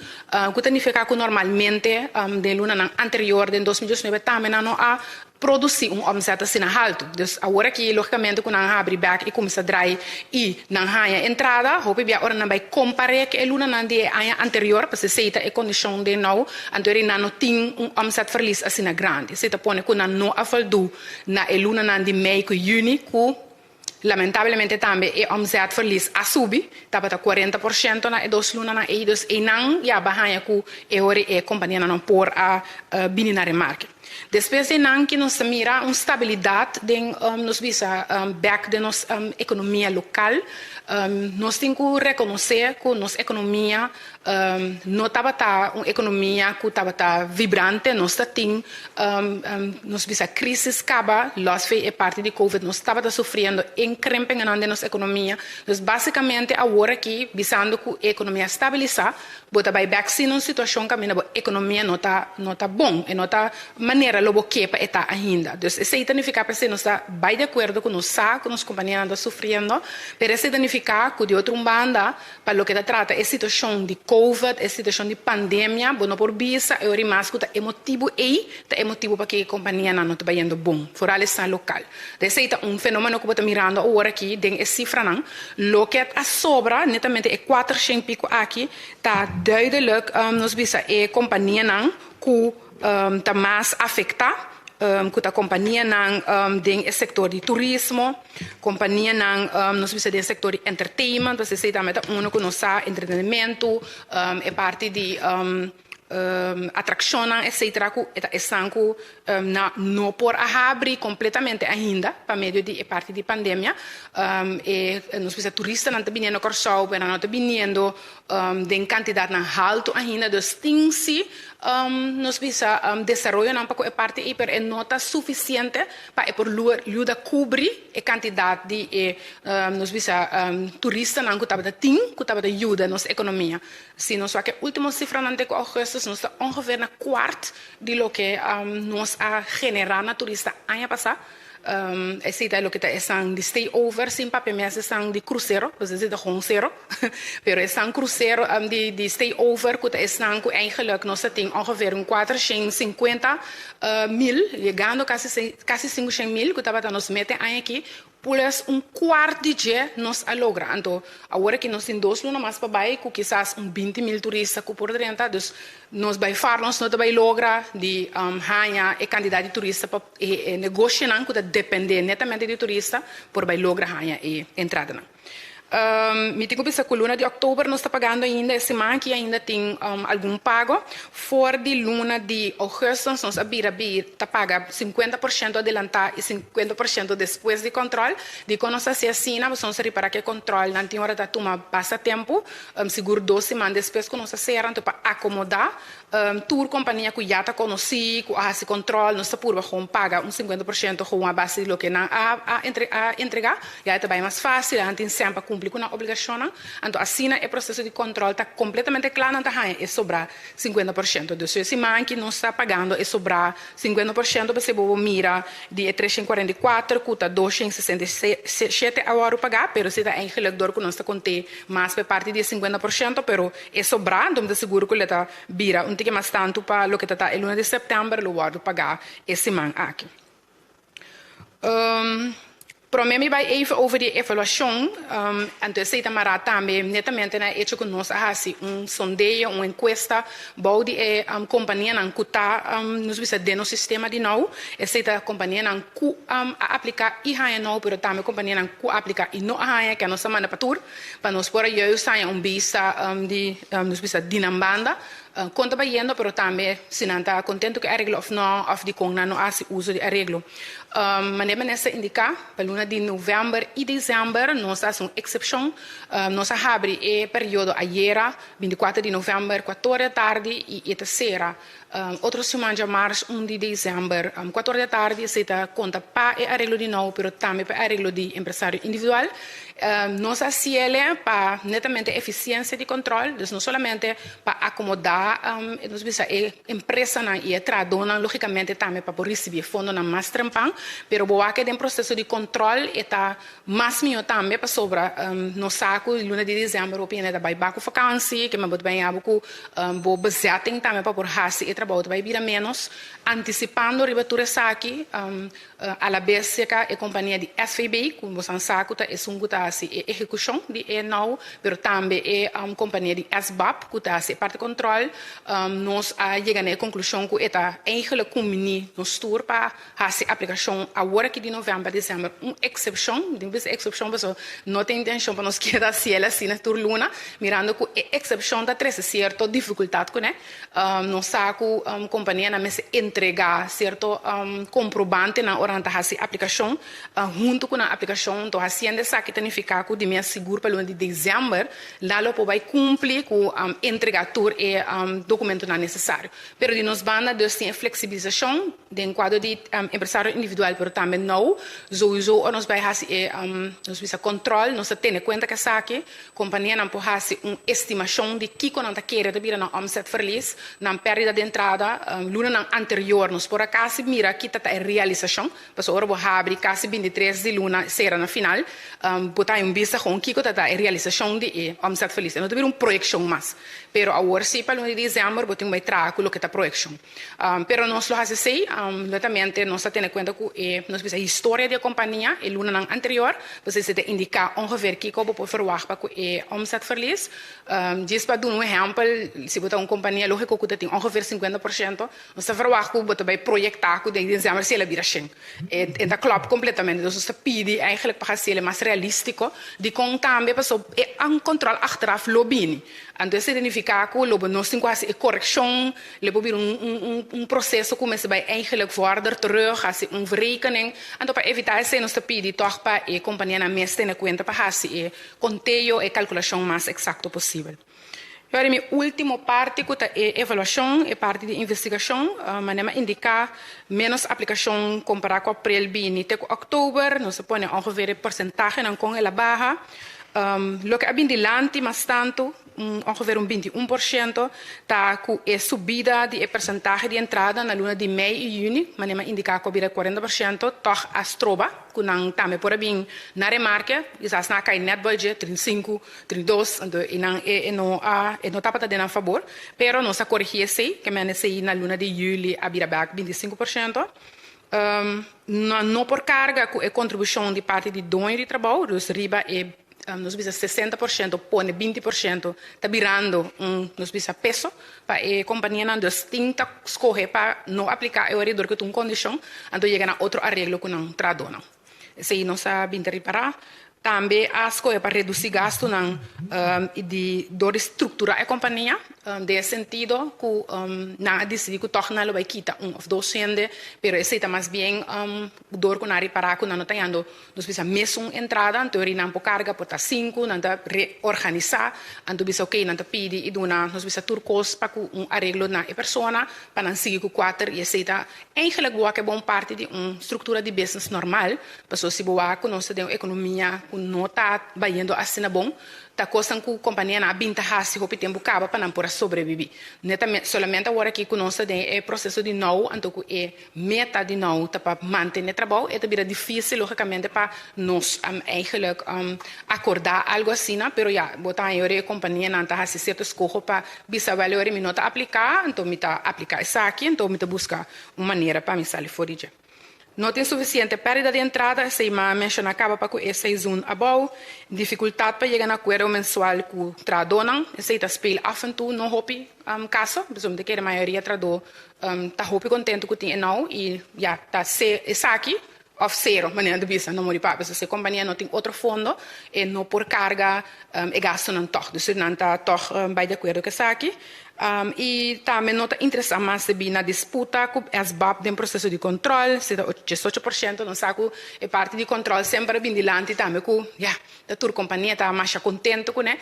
ku ta nifiká ku normalmente den lunanan anterior den 2019 tambe nan no a produsí un omzet asina haltu. Dus awor aki lógikamente ku nan habri bèk i kuminsá drai i nan haña entrada, hopi bia ora nan bai kompar'é ku e lunanan di e aña anterior, pasobra esei ta e kondishon den nou, anto eri nan no tin un omzetverlies asina grandi. Esei ta pone ku nan no a voldu na e lunanan di mei ku yüni ku lamentablemente tambe e omzetverlies a subi, tabata 40% na e dos lunanan ei, dus einan ya ba haña ku e ora e kompanianan no por a bini na remarke. Despues di nan ki nos ta mira un stabilidat den nos bisa bek den nos ekonomia lokal. Nos tin ku rekonosé ku nos ekonomia no tabata un ekonomia ku tabata vibrante. Nos ta tin nos bisa krisis kaba lòs fe e parti di covid nos tabata sufriendo inkrimpingennan den nos ekonomia. Dus basikamente awor aki bisando ku e ekonomia a stabilisá Bo ta bai bek sin un situacion caminda bo economia no ta no ta bon, e no ta manera lo bo ke pa e ta ainda. Dus esey ta nifica p'esey nos ta bai di acuerdo cu nos sa cu nos companianan ta sufriendo, pero esey ta nifica cu di otro un banda pa loke ta trata e situacion di covid, e situacion di pandemia, bo no por bisa e ora y mas cu ta e motibo ey ta e motibo p'aki e companianan no ta bayendo bon, foral esnan local. Esey ta un fenomeno cu bo ta mirando awor aki den e cifranan. Loke a sobra, netamente e cuatershen pico aki, ta duidelijk nos bisa e companianan cu ta mas afecta, cu ta companianan den e sector di turismo, companianan nos bisa den e sector di entertainment, pasobra esey tambe ta uno cu nos sa, entretenimento, e parti di atraccionnan etcetera cu e ta esnan cu na no por a habri completamente ainda pa medio di e parti di pandemia. E nos bisa turistanan ta biniendo Corsou pero nan no ta biniendo den cantidadnan halto ainda dus tin si nos bisa desaroyonan pa cu e parti ey pero e no ta suficiente pa e por yuda cubri e cantidad di e nos bisa turistanan cu tabata tin cu tabata yuda nos economia. Si nos wak e ultimo sifranan te ku augustus, nos ta ongeveer na kuart di loke nos a generá na turista aña pasá. Esei ta loke ta esnan di stay over, sin papia mes esnan di krusero, pues esei ta gewoon sero. Pero esnan krusero di stay over ku ta esnan ku eigenlijk nos ta tin ongeveer un 450 mil, yegando kasi kasi 500 mil ku tabata nos meta e aña aki. Pues un kuart di dje nos a logra. Anto awor aki nos tin dos luna mas pa bai ku kisas un 20 mil turista ku por drenta. Dus nos bai far nos no ta bai logra di haña e kantidat di turista pa e negoshonan ku ta depende netamente di turista por bai logra haña e entradanan. Mi tin ku bisa ku luna di òktober nos ta pagando ainda, e siman aki ainda tin algun pago. For di luna di ougùstus nos a bira bi ta paga 50% adelantá i 50% despues di kòntròl. Dikon nos a hasi asina? Pasobra nos a ripará ku e kòntròlnan tin ora ta tuma basta tempu, sigur dos siman despues ku nos a sera, anto pa akomodá Tur kompania ku ya ta konosí, ku a hasi kontrol, nos ta purba gewoon paga un 50% gewoon a base di loke nan a a entregá. Ya e ta bai mas fásil, nan tin sèn pa kumpli ku nan obligashonnan. Anto asina e proseso di kontrol ta kompletamente kla, nan ta haña e sobrá 50%. Dus e siman aki nos ta pagando e sobrá 50% p'esei bo bo mira di e 344 ku ta 267 a wòrdu pagá, pero si ta eigenlik dor ku nos ta kont'é mas pa e parti di e 50%, pero E sobrá, anto mi ta sigur ku lo ta bira un tiki mas tantu pa loke ta ta e luna di sèptèmber lo wòrdu pagá e siman aki. Promé mi bai even over di e evaluashon, anto esei ta mará tambe netamente na e echo ku nos a hasi un sondeo, un enkuesta bou di e kompanianan ku ta nos bisa den nos sistema di nou. Esei ta kompanianan ku a apliká i haña nou, pero tambe kompanianan ku a apliká i no a haña, ke nos ta manda pa tur. Pa nos por a juist haña un bista di nos bisa di nan banda kon ta bayendo pero tambe si nan ta contento cu e areglo of no of dicon nan no a haci uso di areglo. Manera minister a indica pa luna di november y december nos ta haci un excepcion nos a habri e periodo ayera 24 di november cuator di atardi y e ta cera Otro siman djamars un di december, cuator di atardi, esey ta conta pa e areglo di nou, pero tambe pa e areglo di empresario individual. Nos a haciele pa netamente eficiencia di control, dus no solamente pa acomoda, nos bisa e empresanan y e trahadornan, logicamente tambe pa por ricibi e fondonan mas trempan, pero bo wak den proceso di control e ta Mas mihó tambe pasobra nos sa ku luna di desèmber hopi hende ta bai bak ku fakansi, ke men bo ta bai abo ku bo bezetting tambe pa por hasi e trabou ta bai bira ménos. Antisipando riba tur esaki, alabes serka e kompania di SVB ku bosan sa ku ta esun ku ta. hasi e ehekushon di e now, pero tambe e kompania di SBAB ku ta hasi e parti kòntròl, nos a yega na e konklushon ku e ta eigenlijk kumbiní nos tur pa hasi aplikashon awor aki di novèmber, desèmber, un eksepshon, mi tin ku bisa eksepshon pasobra no tin intenshon pa nos keda hasiel asina tur luna, mirando ku e eksepshon ta trese sierto difikultat kuné. Nos sa ku kompanianan mester entregá sierto komprobantenan ora nan ta hasi aplikashon huntu ku nan aplikashon. Enton hasiendo esaki ta nifiká ku di mes sigur pa luna di desèmber nan lo por bai kumpli ku entregá tur e dokumentonan nesesario. Pero di nos banda dus tin e fleksibilisashon den kuadro di empresario individual pero tambe nou souiso ora nos bai hasi e nos bisa kòntròl nos ta tene kuenta ku esaki. Kompanianan por hasi un estimashon di kiko nan ta kere ta bira nan omzetverlies, nan pèrdida di entrada. Lunanan anterior nos por a kasi mira ki ta ta e realisashon, pasobra ora bo habri kasi bintitres di luna sera na final, bo ta haña un bista kon kiko ta ta e realisashon di e omzetverlies. E no ta bira un proyekshon mas. Pero awor si pa luna di desèmber bo tin ku bai traha ku loke ta proyekshon. Pero nos lo hasi esei, netamente nos ta tene kuenta ku e, nos bisa, historia di e kompania e lunanan anterior, pues esei ta indiká ongeveer kiko bo por ferwagt pa ku e omzetverlies. Djis pa duna un ehèmpel, si bo ta un kompania lógiko ku ta tin ongeveer 50%, nos ta ferwagt ku bo ta bai proyektá ku den desèmber si el a bira shen. E ta klòp kompletamente. Dus nos ta pidi eigentlik pa hasi el mas realístiko, dikon tambe pasobra e kòntròl achteraf lo bini. Anto esei ta nifiká ku lo bo nos tin ku hasi e korekshon. Lo por bira un un proceso cu mester bay eigenlijk vorder terug, haci un verrekening. Anto pa evita esey nos ta pidi toch pa e companianan mes tene cuenta pa haci e conteo, e calculacion mas exacto posibel. Y ora mi ultimo parti cu ta e evaluacion, e parti di investigacion, manera mi a indica menos aplicacion compara cu april bini te cu october, nos a pone ongeveer e porcentahenan con el a baha. Loke a bin dilanti mas tanto, ongeveer un 21%, ta ku e subida di e persentahe di entrada na luna di mei i yüni, manera mi a indiká ku a bira 40%, tòg a stroba ku nan tambe por a bin na remarke, kisas nan a kai nèt bòi dje, 35, 32, anto e nan e no a e no tabata den nan fabor, pero nos a korigí esei, ke mende esei na luna di yüli a bira bèk 25%. Nan no por karga ku e kontribushon di parti di doño di trabou, dus riba e nos bisa 60% pone 20% ta birando un nos bisa peso pa e kompanianan, dus tin ta skohe pa no apliká e ora dor ku ta un kondishon, anto yega na otro areglo ku nan trahadónan. Esei nos a bin ta ripará. Tambe a skohe pa redusí gastunan di dor di strukturá e kompania den e sentido ku nan a disidí ku tòg nan lo bai kita un òf dos hende, pero esei ta mas bien dor ku nan a ripará ku nan no ta yando nos bisa mesun entrada, anto ori nan por karga por ta sinku, nan ta reorganisá, anto bisa okey nan ta pidi i duna nos bisa tur kos pa ku un areglo na e persona pa nan sigui ku kuater i esei ta Eigenlijk bo wak e bon parti di un struktura di business normal, pasobra si bo wak ku nos ta den un ekonomia ku no ta bayendo asina bon, ta kosnan ku kompanianan a bin ta hasi hopi tempu kaba pa nan por a sobrebibí. Netamente, solamente awor aki ku nos ta den e proseso di nou, anto ku e meta di nou ta pa mantené trabou, e ta bira difísil lógikamente pa nos eigenlijk akordá algu asina, pero ya, bo ta haña ora e kompanianan ta hasi sierto eskoho pa Bisa wèl ora mi no ta apliká, anto mi ta apliká esaki, anto mi ta buska un manera pa mi sali for di dje. No tin sufisiente pèrdida di entrada, esei m'a menshoná kaba pa ku e seizoen abou, difikultat pa yega na akuerdo mensual ku trahadónan, esei ta speel af en toe, no hopi kaso, pasobra mi ta kere mayoria trahadó ta hopi kontentu ku tin e nou i ya ta esaki Of sero, manera ta bisa, no muri papia. So si e kompania no tin otro fondo, e no por karga e gastunan tòg. Dus nan ta tòg bai di akuerdo ku esaki. I tambe no ta interesá mas debí na disputa ku SBAB den proseso di kòntròl. Si ta 18%, nos sa ku e parti di kòntròl semper a bin dilanti tambe ku, ya, Ta tur kompania ta masha kontentu kuné.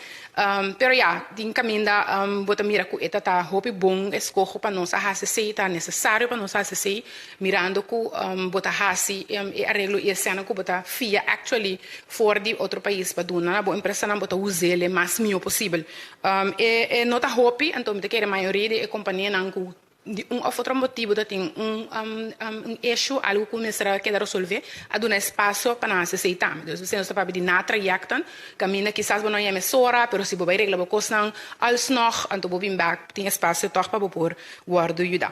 Pero ya, tin kaminda bo ta mira ku e ta ta hopi bon eskoho pa nos a hasi esei, ta nesesario pa nos hasi esei, mirando ku bo ta hasi e areglo i esena ku bo ta fia actually for di otro pais pa duna na bo empresanan, bo ta us'el e mas mihó posibel. E no ta hopi, anto mi ta kere mayoria di e kompanianan ku Di un of otro motibu ta tin un un issue, algu ku mester a keda resolvé, a duna espasio pa nan hasi esei tambe. Dus esei nos ta papia di natrayekten, kaminda kisas bo no yama mesora, pero si bo bai regla bo kosnan alsnog, anto bo bin bèk, tin espasio tòg pa bo por wòrdu yuda.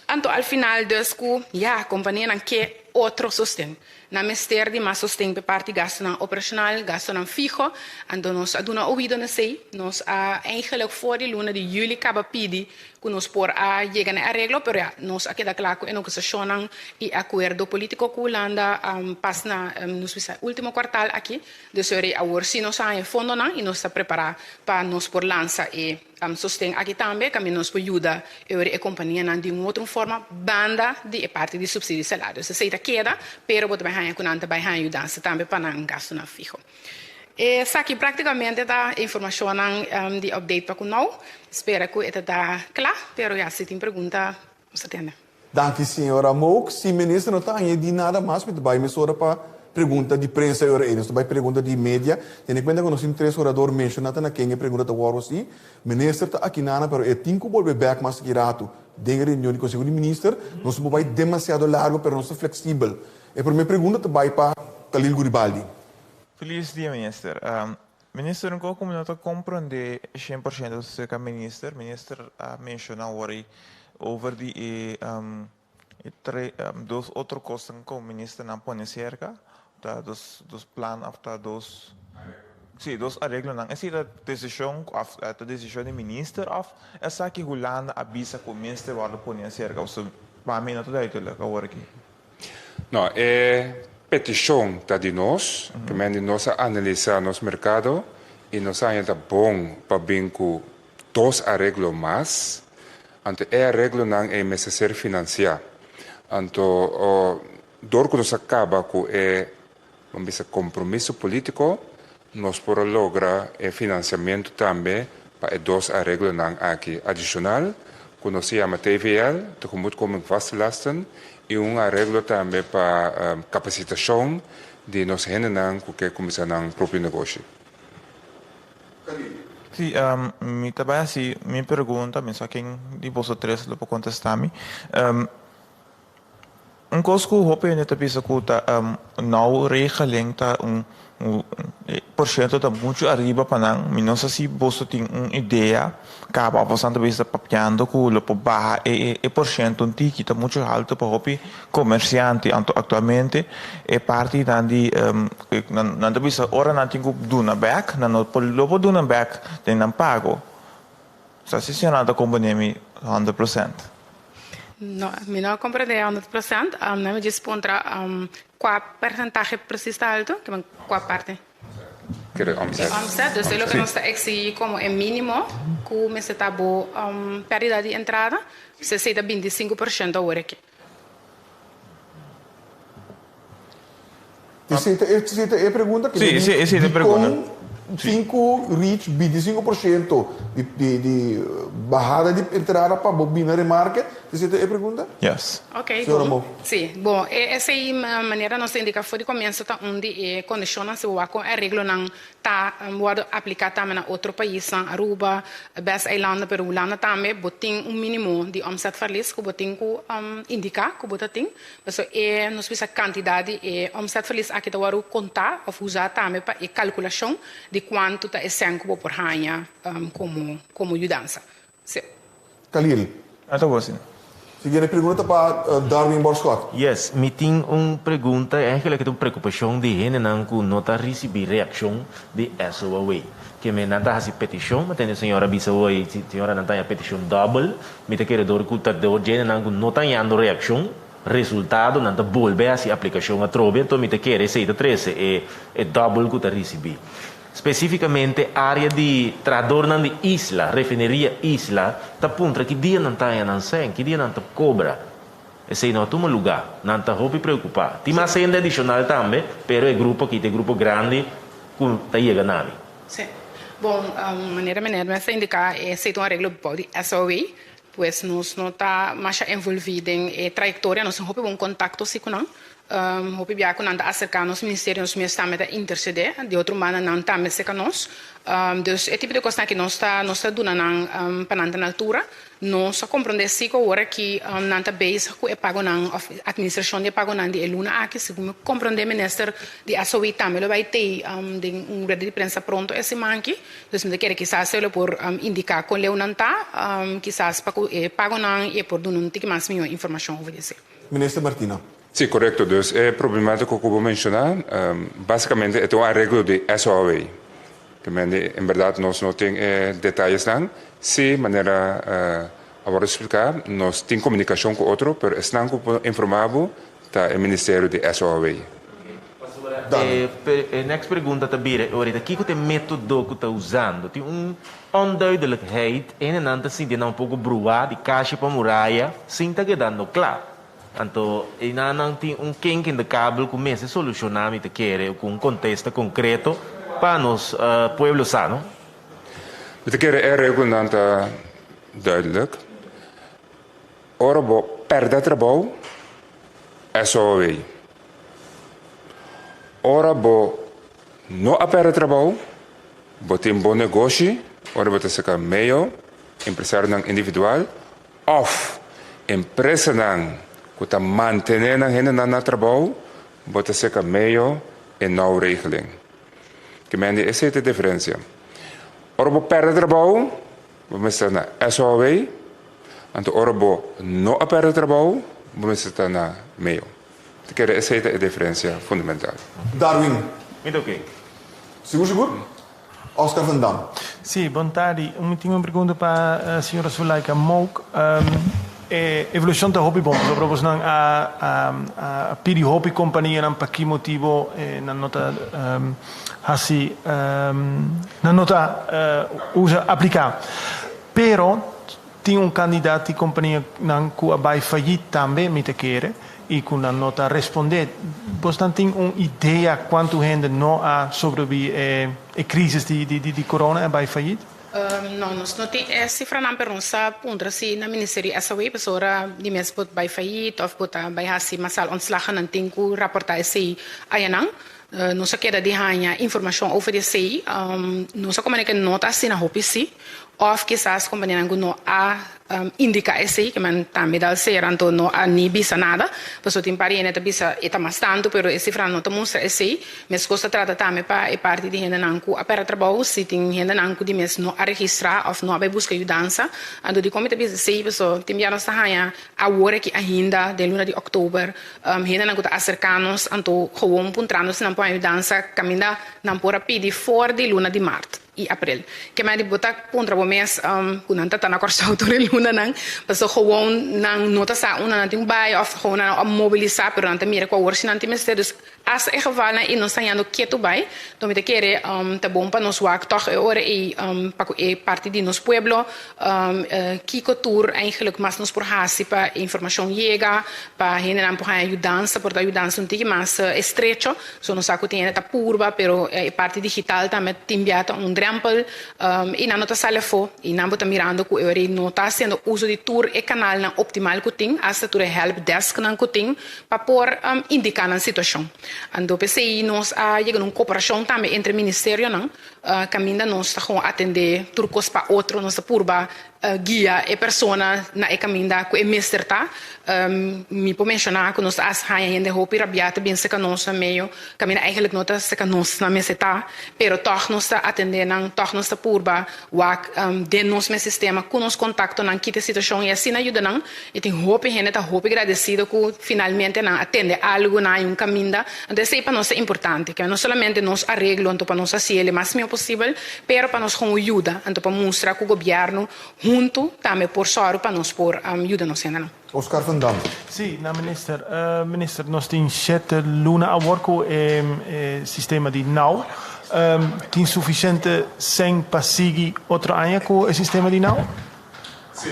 Anto al final dus ku, ya, kompanianan ke. otro sosten. Nan mester di mas sosten p'e parti gastunan operashonal, gastunan fiho, anto nos a duna oido na esei. Nos a eigenlijk for di luna di juli kaba pidi ku nos por a yega na e areglo, pero ya, nos a keda kla ku e negosiashonnan i e akuerdo polítiko ku Hulanda pas na nos bisa último kuartal aki. Dus ora awor sí nos a haña e fondonan i nos ta prepará pa nos por lansa e sosten aki tambe, kaminda nos por yuda e ora e kompanianan di un otro forma banda di e parti di supsidio di salario. Esei ta keda, pero bo ta bai haña ku nan ta bai haña yudansa tambe pa nan gastunan fiho. Esaki práktikamente ta e informashonnan di update pa ku nou. Spera ku e ta ta kla, pero ya si tin pregunta nos ta tende. Danki señora Mook. Si minister no ta añadí nada mas mi ta bai mesora pa pregunta di prensa e ora ei. Nos ta bai pregunta di media. Tene kuenta ku nos tin tres orador menshoná ta na ken e pregunta ta wòrdu hasi. Minister ta akinana pero e tin ku bolbe bèk mas aki ratu den e reunion di Konseho di Minister. Nos no por bai demasiado largu pero nos ta fleksibel. E promé pregunta ta bai pa Khalil Guribaldi. Feliz dia minister. Minister un koe ku mi no ta komprende 100% acerca minister. Minister a menciona awor ei over di e e tre dos otro kosnan ku ministernan pone serka ta dos dos plan of ta dos si dos areglonan. Esei ta desishon of ta desishon di minister of esaki Hulanda a bisa ku mester wòrdu pone aserka? Pasobra pa mi no ta duidelijk awor aki. No, e petishon ta di nos, kemen di nos a analisá nos merkado i nos a haña ta bon pa bin ku dos areglo mas, anto e areglonan ei mester ser finansiá. Anto dor ku nos a kaba ku e Ban bisa compromiso politico, nos por a logra e financiamento tambe pa e dos areglonan aki adicional, cu nos ta yama TVL, Tegemoetkoming Vaste Lasten, y un areglo tambe pa capacitacion di nos hendenan cu ke cuminsa nan propio negoshi. Sí, mi ta bai haci mi pregunta, mi sa ken di boso tres lo por contesta mi. Un kos ku hopi hende ta bisa ku ta nou regeling ta un porshento ta muchu ariba pa nan. Mi no sa si boso tin un idea kaba òf boso ta bisa papiando ku lo por baha e porshento un tiki. Ta muchu haltu pa hopi komersiante. Anto aktualmente e partinan di nan ta bisa ora nan tin ku duna bèk nan no por lo por duna bèk den nan pago. Sa si señora ta komprende mi 100%. No, mi no a comprende 100%. Um, mi djis puntra um, kua percentahe precies ta alto? Ke men kua parte? Kere omzet. E omzet, dus e loke nos ta exigi como e minimo ku mester ta bo um, perdida di entrada, esei ta 25% awor aki. Esei ta esei ta e pregunta Sí, esei esei ta e pregunta. Dikon tin ku reach 25% di di di bahada di entrada pa bo bina remarke? Esei ta e pregunta? Yes. Ok, Señora bon. Mo. Sí, bon, e esei manera nos ta indica for di comienso ta un di e condicionnan si bo wak con e areglonan ta wordo aplica tambe na otro paisnan, Aruba, bes eilanden, pero Hulanda tambe, bo tin un minimo di omzetverlies cu bo tin cu indica cu bo ta tin. Pasobra e, nos bisa cantidad di e omzetverlies aki ta wordo conta of usa tambe pa e calculacion di cuanto ta e cen cu bo por haña como como yudansa. Sí. Khalil. A ta bo asina. Siguiente pregunta pa Darwin Borschot. Yes, mi tin un pregunta, eigenlijk e ta un preokupashon di hendenan ku no ta risibí reakshon di SOAW. Ke men nan ta hasi petishon, mi tende señora bisa hoy, señora nan ta haña petishon dòbel, mi ta kere dor ku ta dor dje hendenan ku no ta hañando reakshon, resultado, nan ta bolbe hasi aplikashon atrobe, anto mi ta kere esei ta trese e e dòbel ku ta risibí. Spesífikamente área di trahadornan di Isla, Refineria Isla, ta puntra ki dia nan ta haña nan sèn, ki dia nan ta kobra. Esei no a tuma lugá. Nan ta hopi preokupá. Tin mas hende adishonal tambe, pero e grupo aki ta e grupo grandi ku ta yega na mi. Sí. Bon, manera meneer mes a indiká, esei ta un areglo bou di SOW. Pues nos no ta masha envolví den e trayektoria, nos tin hopi bon kontakto si ku nan. Hopi bia ku nan ta aserká nos ministerio, nos mes tambe ta intersedé, di otro banda nan tambe serka nos. Dus e tipo di kosnan aki nos ta nos ta duna nan pa nan ta na altura. Nos a komprondé si ku awor aki nan ta bezig ku e pagonan òf atministrashon di e pagonan di e luna aki. Segun mi komprondé minister di SOE tambe lo bai tei den un rueda di prensa pronto e siman aki. Dus mi ta kere kisas e lo por indiká kon leu nan ta, kisas pa ku e pagonan i e por duna un tiki mas mihó informashon over di esei. Minister Martina. Sí, korekto. Dus e problemátiko ku bo menshoná, básikamente e ta un areglo di SOAW. Ke mende en bèrdat nos no tin e detayesnan. Sí, manera a wòrdu spliká, nos tin komunikashon ku otro, pero esnan ku por informá bo ta e ministerio di SOAW. E e next pregunta ta bira e orita kiko ta e metodo ku ta usando? Tin un onduidelijkheid, hendenan ta sinti nan un poko bruá di kashi pa muraya sin ta kedando kla. Anto einan nan tin un kink in de kabel ku mester solushoná mi ta kere ku un kontesta konkreto pa nos pueblo sa no. Mi ta kere e regelnan ta duidelijk. Ora bo pèrdè trabou, SOW. Ora bo no a pèrdè trabou, bo tin bo negoshi, ora bo ta saka meo, empresarionan individual òf empresanan ku ta mantené nan hendenan na trabou, bo ta seka meo e nou regeling. Ke men di esei ta e diferensia. Ora bo pèrdè trabou, Bo mester ta na SOAW, anto ora bo no a perde trabou, bo mester ta na meo. Ta kere esei ta e diferencia fundamental. Darwin. Mi ta oké. Sigur sigur? Oscar van Dam. Sí, bon tardi. Mi tin un pregunta pa señora Zulaika Mook. E evolucion ta hopi bon pasobra bosnan a a pidi hopi companianan pa ki motibo nan no ta haci nan no ta usa aplica. Pero tin un cantidad di companianan cu a bay fallit tambe mi ta kere y cu nan no ta responde. Bosnan tin un idea cuanto hende no a sobrevivi e crisis di corona y a bay fallit? No, nos no tin e sifranan pero nos ta puntra si na Ministerio SAW pasobra di mes bo ta bai fayit of bo ta bai hasi masal ontslagen nan tin ku raporta esei ayanan. Nos a keda di haña informashon over di esei. Nos a komprende ke no ta asina hopi si of kisas kompanianan ku no a indiká esei ke men tambe dal sera anto no a ni bisa nada pasobra tin par di hende ta bisa e ta mas tantu pero e sifranan no ta mustra esei. Meskos ta trata tambe pa e parti di hendenan ku a pèrdè trabou, si tin hendenan ku di mes no a registrá òf no a bai buska yudansa. Anto dikon mi ta bisa esei? Pasobra tin bia nos ta haña awor aki ainda den luna di òktober hendenan ku ta aserká nos anto gewoon puntrando si nan por haña yudansa kaminda nan por a pidi for di luna di mart. i aprel. Ke mei di bo ta puntra bo mes ku nan ta ta na Kòrsou tur e lunanan, pasobra gewoon nan no ta sa unda nan tin ku bai òf gewoon nan a mobilisá pero nan ta mira ku awor si nan tin mester. Dus asta e gevalnan ei nos ta hañando ketu bai. Enton mi ta kere ta bon pa nos wak tòg e ora ei pa ku e parti di nos pueblo kiko tur eigenlijk mas nos por hasi pa e informashon yega, pa hendenan por haña yudansa, por ta yudansa un tiki mas estrecho. So nos sa ku tin hende ta purba, pero e parti digital tambe tin bia ta un drempel i nan no ta sali afó i nan bo ta mirando ku e ora ei no ta hasiendo uso di tur e kanalnan optimal ku tin, asta tur e help desknan ku tin pa por indiká nan situashon. Anto p'esei nos a yega na un koperashon tambe entre ministerionan kaminda nos ta gewoon atendé tur kos pa otro, nos ta purba guia e persona na e kaminda ku e mester ta. Mi por menshoná ku nos ta hasta haña hende hopi rabiá ta bin seka nos na medio kaminda eigenlijk no ta seka nos nan mester ta, pero tòg nos ta atendé nan, tòg nos ta purba wak den nos mes sistema ku nos kontaktonan kita e situashon i asina yuda nan. I tin hopi hende ta hopi gradesido ku finalmente nan a tende algu, nan haña un kaminda. Anto esei pa nos ta importante, ke no solamente nos areglo anto pa nos hasi el e mas mihó posibel, Pero pa nos gewoon yuda, anto pa mustra ku gobièrnu huntu tambe por sòru pa nos por yuda nos hendenan. Oscar van Dam. Sí, na minister. Minister, nos tin shete luna awor ku e sistema di now. Tin sufisiente sèn pa sigui otro aña ku e sistema di now? Sí.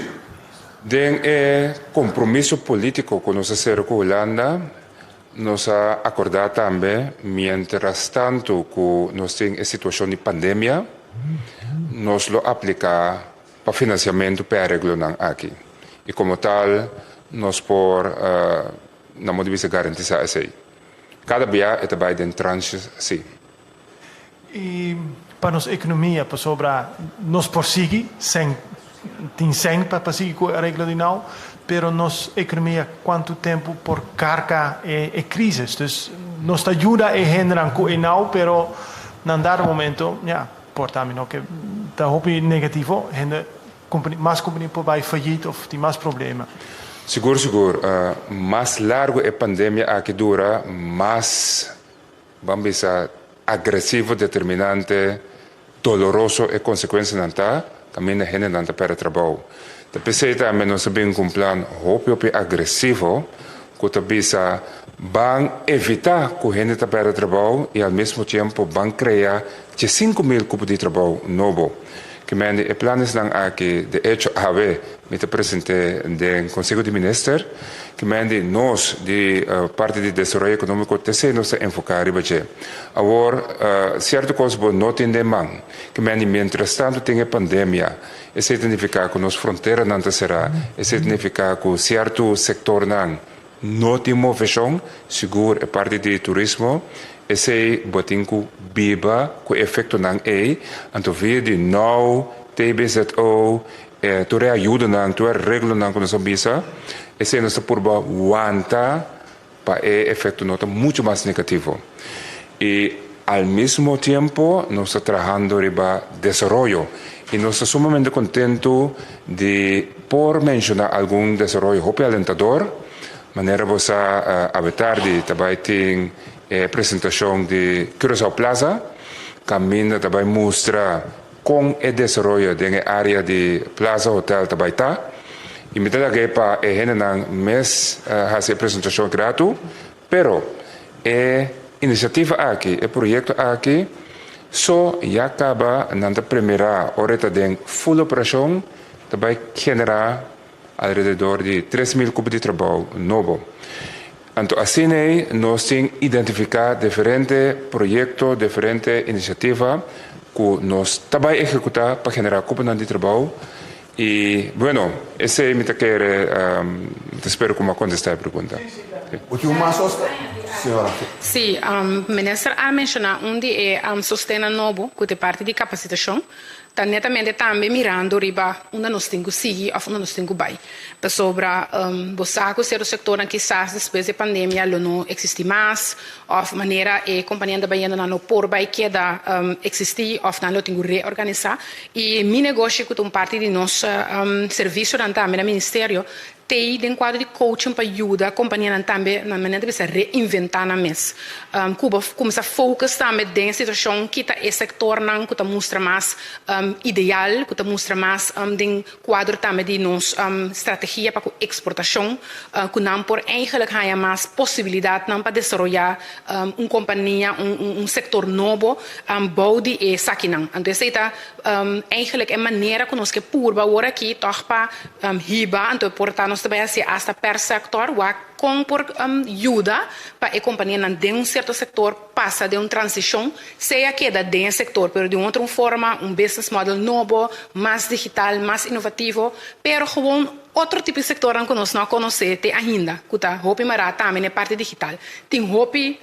Den e kompromiso polítiko ku nos a sera ku Hulanda, Nos a akordá tambe miéntras tantu ku nos tin e situashon di pandemia, nos lo apliká pa finansiamentu p'e areglonan aki. I komo tal nos por na modo di bisa garantisá esei. Kada bia e ta bai den tranches sí. I pa nos ekonomia pasobra nos por sigui sen tin sen pa sigui ku e areglo di nou, pero nos ekonomia kuantu tempu por karga e krisis. Dus nos ta yuda e hendenan ku e nou, pero na un dado momento ya por ta mi no ke ta hopi negativo, hende mas kompania por bai fayit of tin mas problema. Sigur sigur, mas largu e pandemia aki dura, mas, ban bisa, agresivo, determinante, doloroso e konsekuensianan ta, kaminda hendenan ta pèrdè trabou. Ta p'esei tambe nos a bin ku un plan hopi hopi agresivo ku ta bisa ban evitá ku hende ta pèrdè trabou i al mesmo tiempo ban krea 10,000 kupo di trabou nobo. Ke mende e planesnan aki, de echo awe mi ta present'é den Konseho di Minister, ke mende nos di parti di Desaroyo Ekonómiko t'esei nos ta enfoká riba dje. Awor, sierto kos bo no tin den man. Ke mende mientrastantu tin e pandemia, esei ta nifiká ku nos fronteranan ta será, esei ta nifiká ku sierto sektornan No tin moveshon, sigur e parti di turismo, esei bo tin ku biba ku e efektonan ei, anto via di now, TBZO, e tur e ayudonan, tur e areglonan ku nos a bisa, esei nos ta purba wanta pa e efekto no ta muchu mas negativo. I al mismo tiempo nos ta trahando riba desaroyo i nos ta sumamente kontentu di por menshoná algun desaroyo hopi alentador. Manera bo sa awe tardi ta bai tin e presentashon di Curaçao Plaza kaminda ta bai mustra kon e desaroyo den e área di Plaza Hotel ta bai ta. I mi ta lag'é pa e hendenan mes hasi e presentashon gratu. Pero e inisiativa aki, e proyekto aki, so ya kaba nan ta premirá ora e ta den ful operashon, ta bai generá alrededor di 3000 kupo di trabou nobo. Anto asina ei nos tin identifiká diferente proyekto, diferente inisiativa ku nos ta bai ehekutá pa generá kuponan di trabou I bueno, esei mi ta kere, mi ta spera ku mi a kontestá e pregunta. Bo tin un mas, Oscar? Señora. Sí, Minister a menshoná un di e sostennan nobo ku ta e parti di kapasitashon, ta netamente tambe mirando riba unda nos tin ku sigui òf unda nos tin ku bai. Pasobra bo sa ku sierto sektornan kisas despues di e pandemia lo no eksistí mas òf manera e kompanianan ta bayendo nan no por bai keda eksistí òf nan lo tin ku reorganisá. I mi negoshi ku ta un parti di nos servisionan tambe na ministerio t'ei den kuadro di coaching pa yuda kompanianan tambe na manera ta bisa reinventá nan mes. Ku bo kuminsá focus tambe den e situashon kita e sektornan ku ta mustra mas ideal, ku ta mustra mas den kuadro tambe di nos strategia pa ku eksportashon ku nan por eigenlijk haña mas posibilidatnan pa desaroyá un kompania, un sektor nobo bou di esakinan. Anto esei ta eigenlijk e manera ku nos ke purba awor aki tòg pa hiba, anto por ta nos ta bai hasi asta per sektor wak kon por yuda pa e kompanianan den un sierto sektor pasa den un transishon, sea keda den e sektor pero di un otro forma, un business model nobo, mas digital, mas inovativo, pero gewoon Otro tipo di sektornan ku nos no a konosé te ainda, ku ta hopi mará tambe na e parti digital. Tin hopi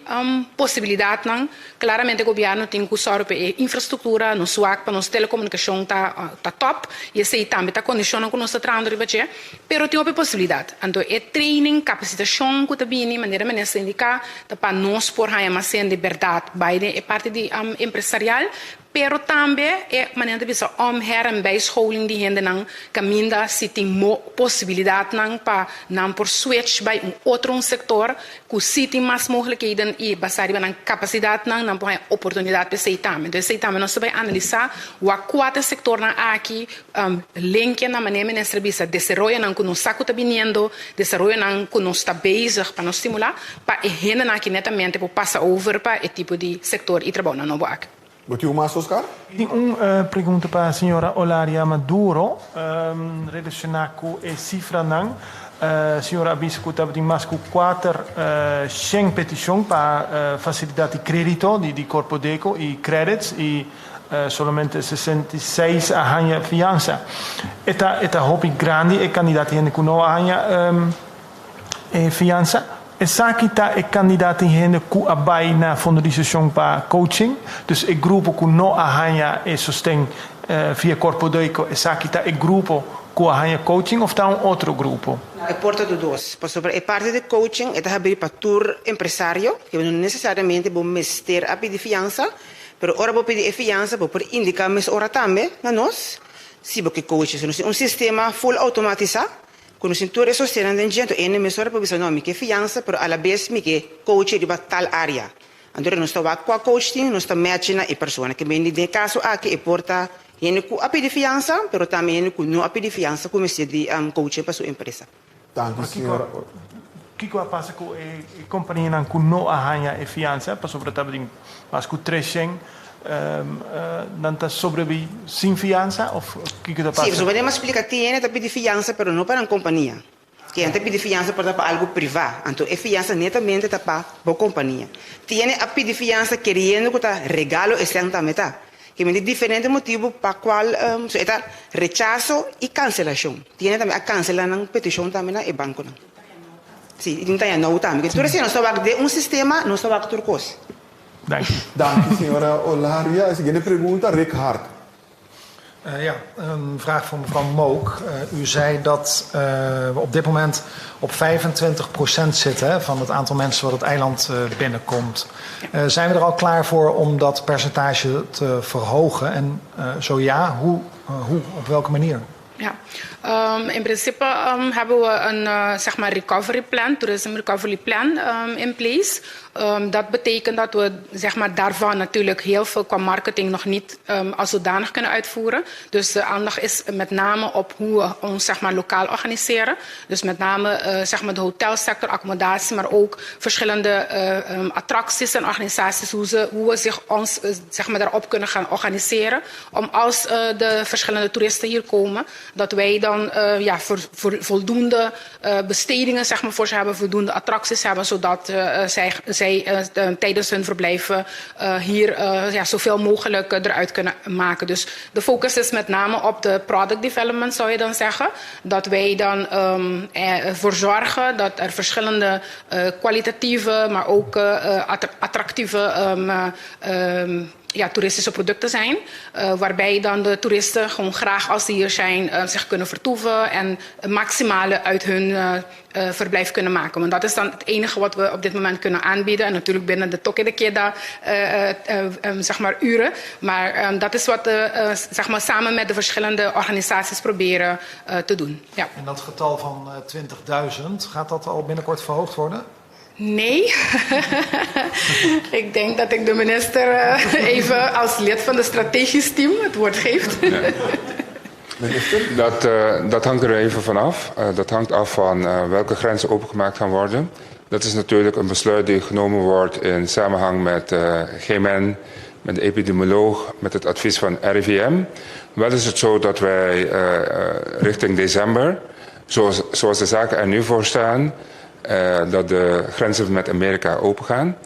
posibilidatnan. Klaramente gobièrnu tin ku sòru pa e infrastruktura, nos wak pa nos telekomunikashon ta ta tòp i esei tambe ta kondishonnan ku nos ta trahando riba dje. Pero tin hopi posibilidat. Anto e training, kapasitashon ku ta bini, manera minister a indiká, ta pa nos por haña mas hende bèrdat bai den e parti di empresarial. Pero tambe e manera ta bisa om, her en bijscholing di hendenan kaminda si tin mo posibilidatnan pa nan por switch bai un otro un sektor ku si tin mas mogelijkheden i basá riba nan kapasidatnan nan por haña oportunidat pa esei tambe. Entonces esei tambe nos ta bai analisá wak kua ta e sektornan aki, linkia na manera minister a bisa desaroyonan ku nos sa ku ta biniendo, desaroyonan ku nos ta bezig pa nos stimulá pa e hendenan aki netamente por pasa over pa e tipo di sektor i trabounan nobo aki. Bo tin un mas, Oscar? Mi tin un pregunta pa señora Olaria Maduro relaciona cu e cifranan. Señora a bisa cu tabatin mas cu 400 peticion pa facilidad di credito di Corpodeco y credits y solamente 66 a hanja fiansa. E ta e ta hopi grandi e cantidad di hende cu no a hanja E fiansa. Esaki ta e kandidat di hende ku a bai na Fondo di Seshon pa coaching. Dus e grupo ku no a haña e sosten via Korpodeko, esaki ta e grupo ku a haña coaching òf ta un otro grupo? E por ta dudos, pasobra e parti di coaching e ta habrí pa tur empresario, ke no nesesariamente bo mester a pidi fiansa, pero ora bo pidi e fiansa bo por indiká mes ora tambe na nos si bo ke coaching. So nos tin un sistema full automatisá. Ku nos tin tur e sostennan den dje, anto ene mesora por bisa no, mi ke fiansa pero alabes mi ke coach riba tal área. Anto nos ta wak kua coach tin, nos ta match na e persona. Ke bini den e kaso aki e por ta hende ku a pidi fiansa pero tambe hende ku no a pidi fiansa ku mester di coaching pa su empresa. Danki señora. Kiko a pasa ku e kompanianan ku no a haña e fiansa? Pasobra tabatin mas ku 300, nan ta sobrebí sin fiansa òf kiko ta pasa? Sí, pasobra den a splika tin hende ta pidi fiansa pero no pa nan kompania. Tin hende ta pidi fiansa por ta pa algu privá, anto e fiansa netamente ta pa bo kompania. Tin hende a pidi fiansa keriendo ku ta regalo esei tambe ta. Ke men tin diferente motibu pa kual so e ta rechaso i kanselashon. Tin hende tambe a kanselá nan petishon tambe na e bankonan. Si, i tin taña nou tambe. Ke tur esei nos ta wak den un sistema, nos ta wak tur kos. Danki. Danki señora Olaria. E siguiente pregunta, Rick Hart. Ja, een vraag voor mevrouw Mook. U zei dat we op dit moment op 25% zitten hè, van het aantal mensen wat het eiland binnenkomt. Zijn we er al klaar voor om dat percentage te verhogen? En zo ja, hoe, hoe, op welke manier? Ja, in principe hebben we een zeg maar recovery plan, tourism recovery plan in place. Dat betekent dat we zeg maar, daarvan natuurlijk heel veel qua marketing nog niet als zodanig kunnen uitvoeren. Dus de aandacht is met name op hoe we ons zeg maar, lokaal organiseren. Dus met name zeg maar, de hotelsector, accommodatie, maar ook verschillende attracties en organisaties, hoe we zich ons zeg maar, daarop kunnen gaan organiseren. Om als de verschillende toeristen hier komen, dat wij dan ja, voor voldoende bestedingen zeg maar, voor ze hebben, voldoende attracties hebben, zodat zij tijdens hun verblijf hier ja, zoveel mogelijk eruit kunnen maken. Dus de focus is met name op de product development, zou je dan zeggen. Dat wij dan ervoor zorgen dat er verschillende kwalitatieve, maar ook attractieve ja, toeristische producten zijn. Waarbij dan de toeristen gewoon graag als ze hier zijn zich kunnen vertoeven en het maximale uit hun verblijf kunnen maken. Want dat is dan het enige wat we op dit moment kunnen aanbieden. En natuurlijk binnen de toque de queda zeg maar uren. Maar dat is wat we zeg maar samen met de verschillende organisaties proberen te doen. Ja. En dat getal van 20.000, gaat dat al binnenkort verhoogd worden? Nee. Ik denk dat ik de minister even als lid van de strategisch team het woord geef. Ja. Minister? Dat hangt er even vanaf. Dat hangt af van welke grenzen opengemaakt gaan worden. Dat is natuurlijk een besluit die genomen wordt in samenhang met GMN, met de epidemioloog, met het advies van RIVM. Wel is het zo dat wij richting december, zoals de zaken er nu voor staan, dat de grenzen met Amerika opengaan.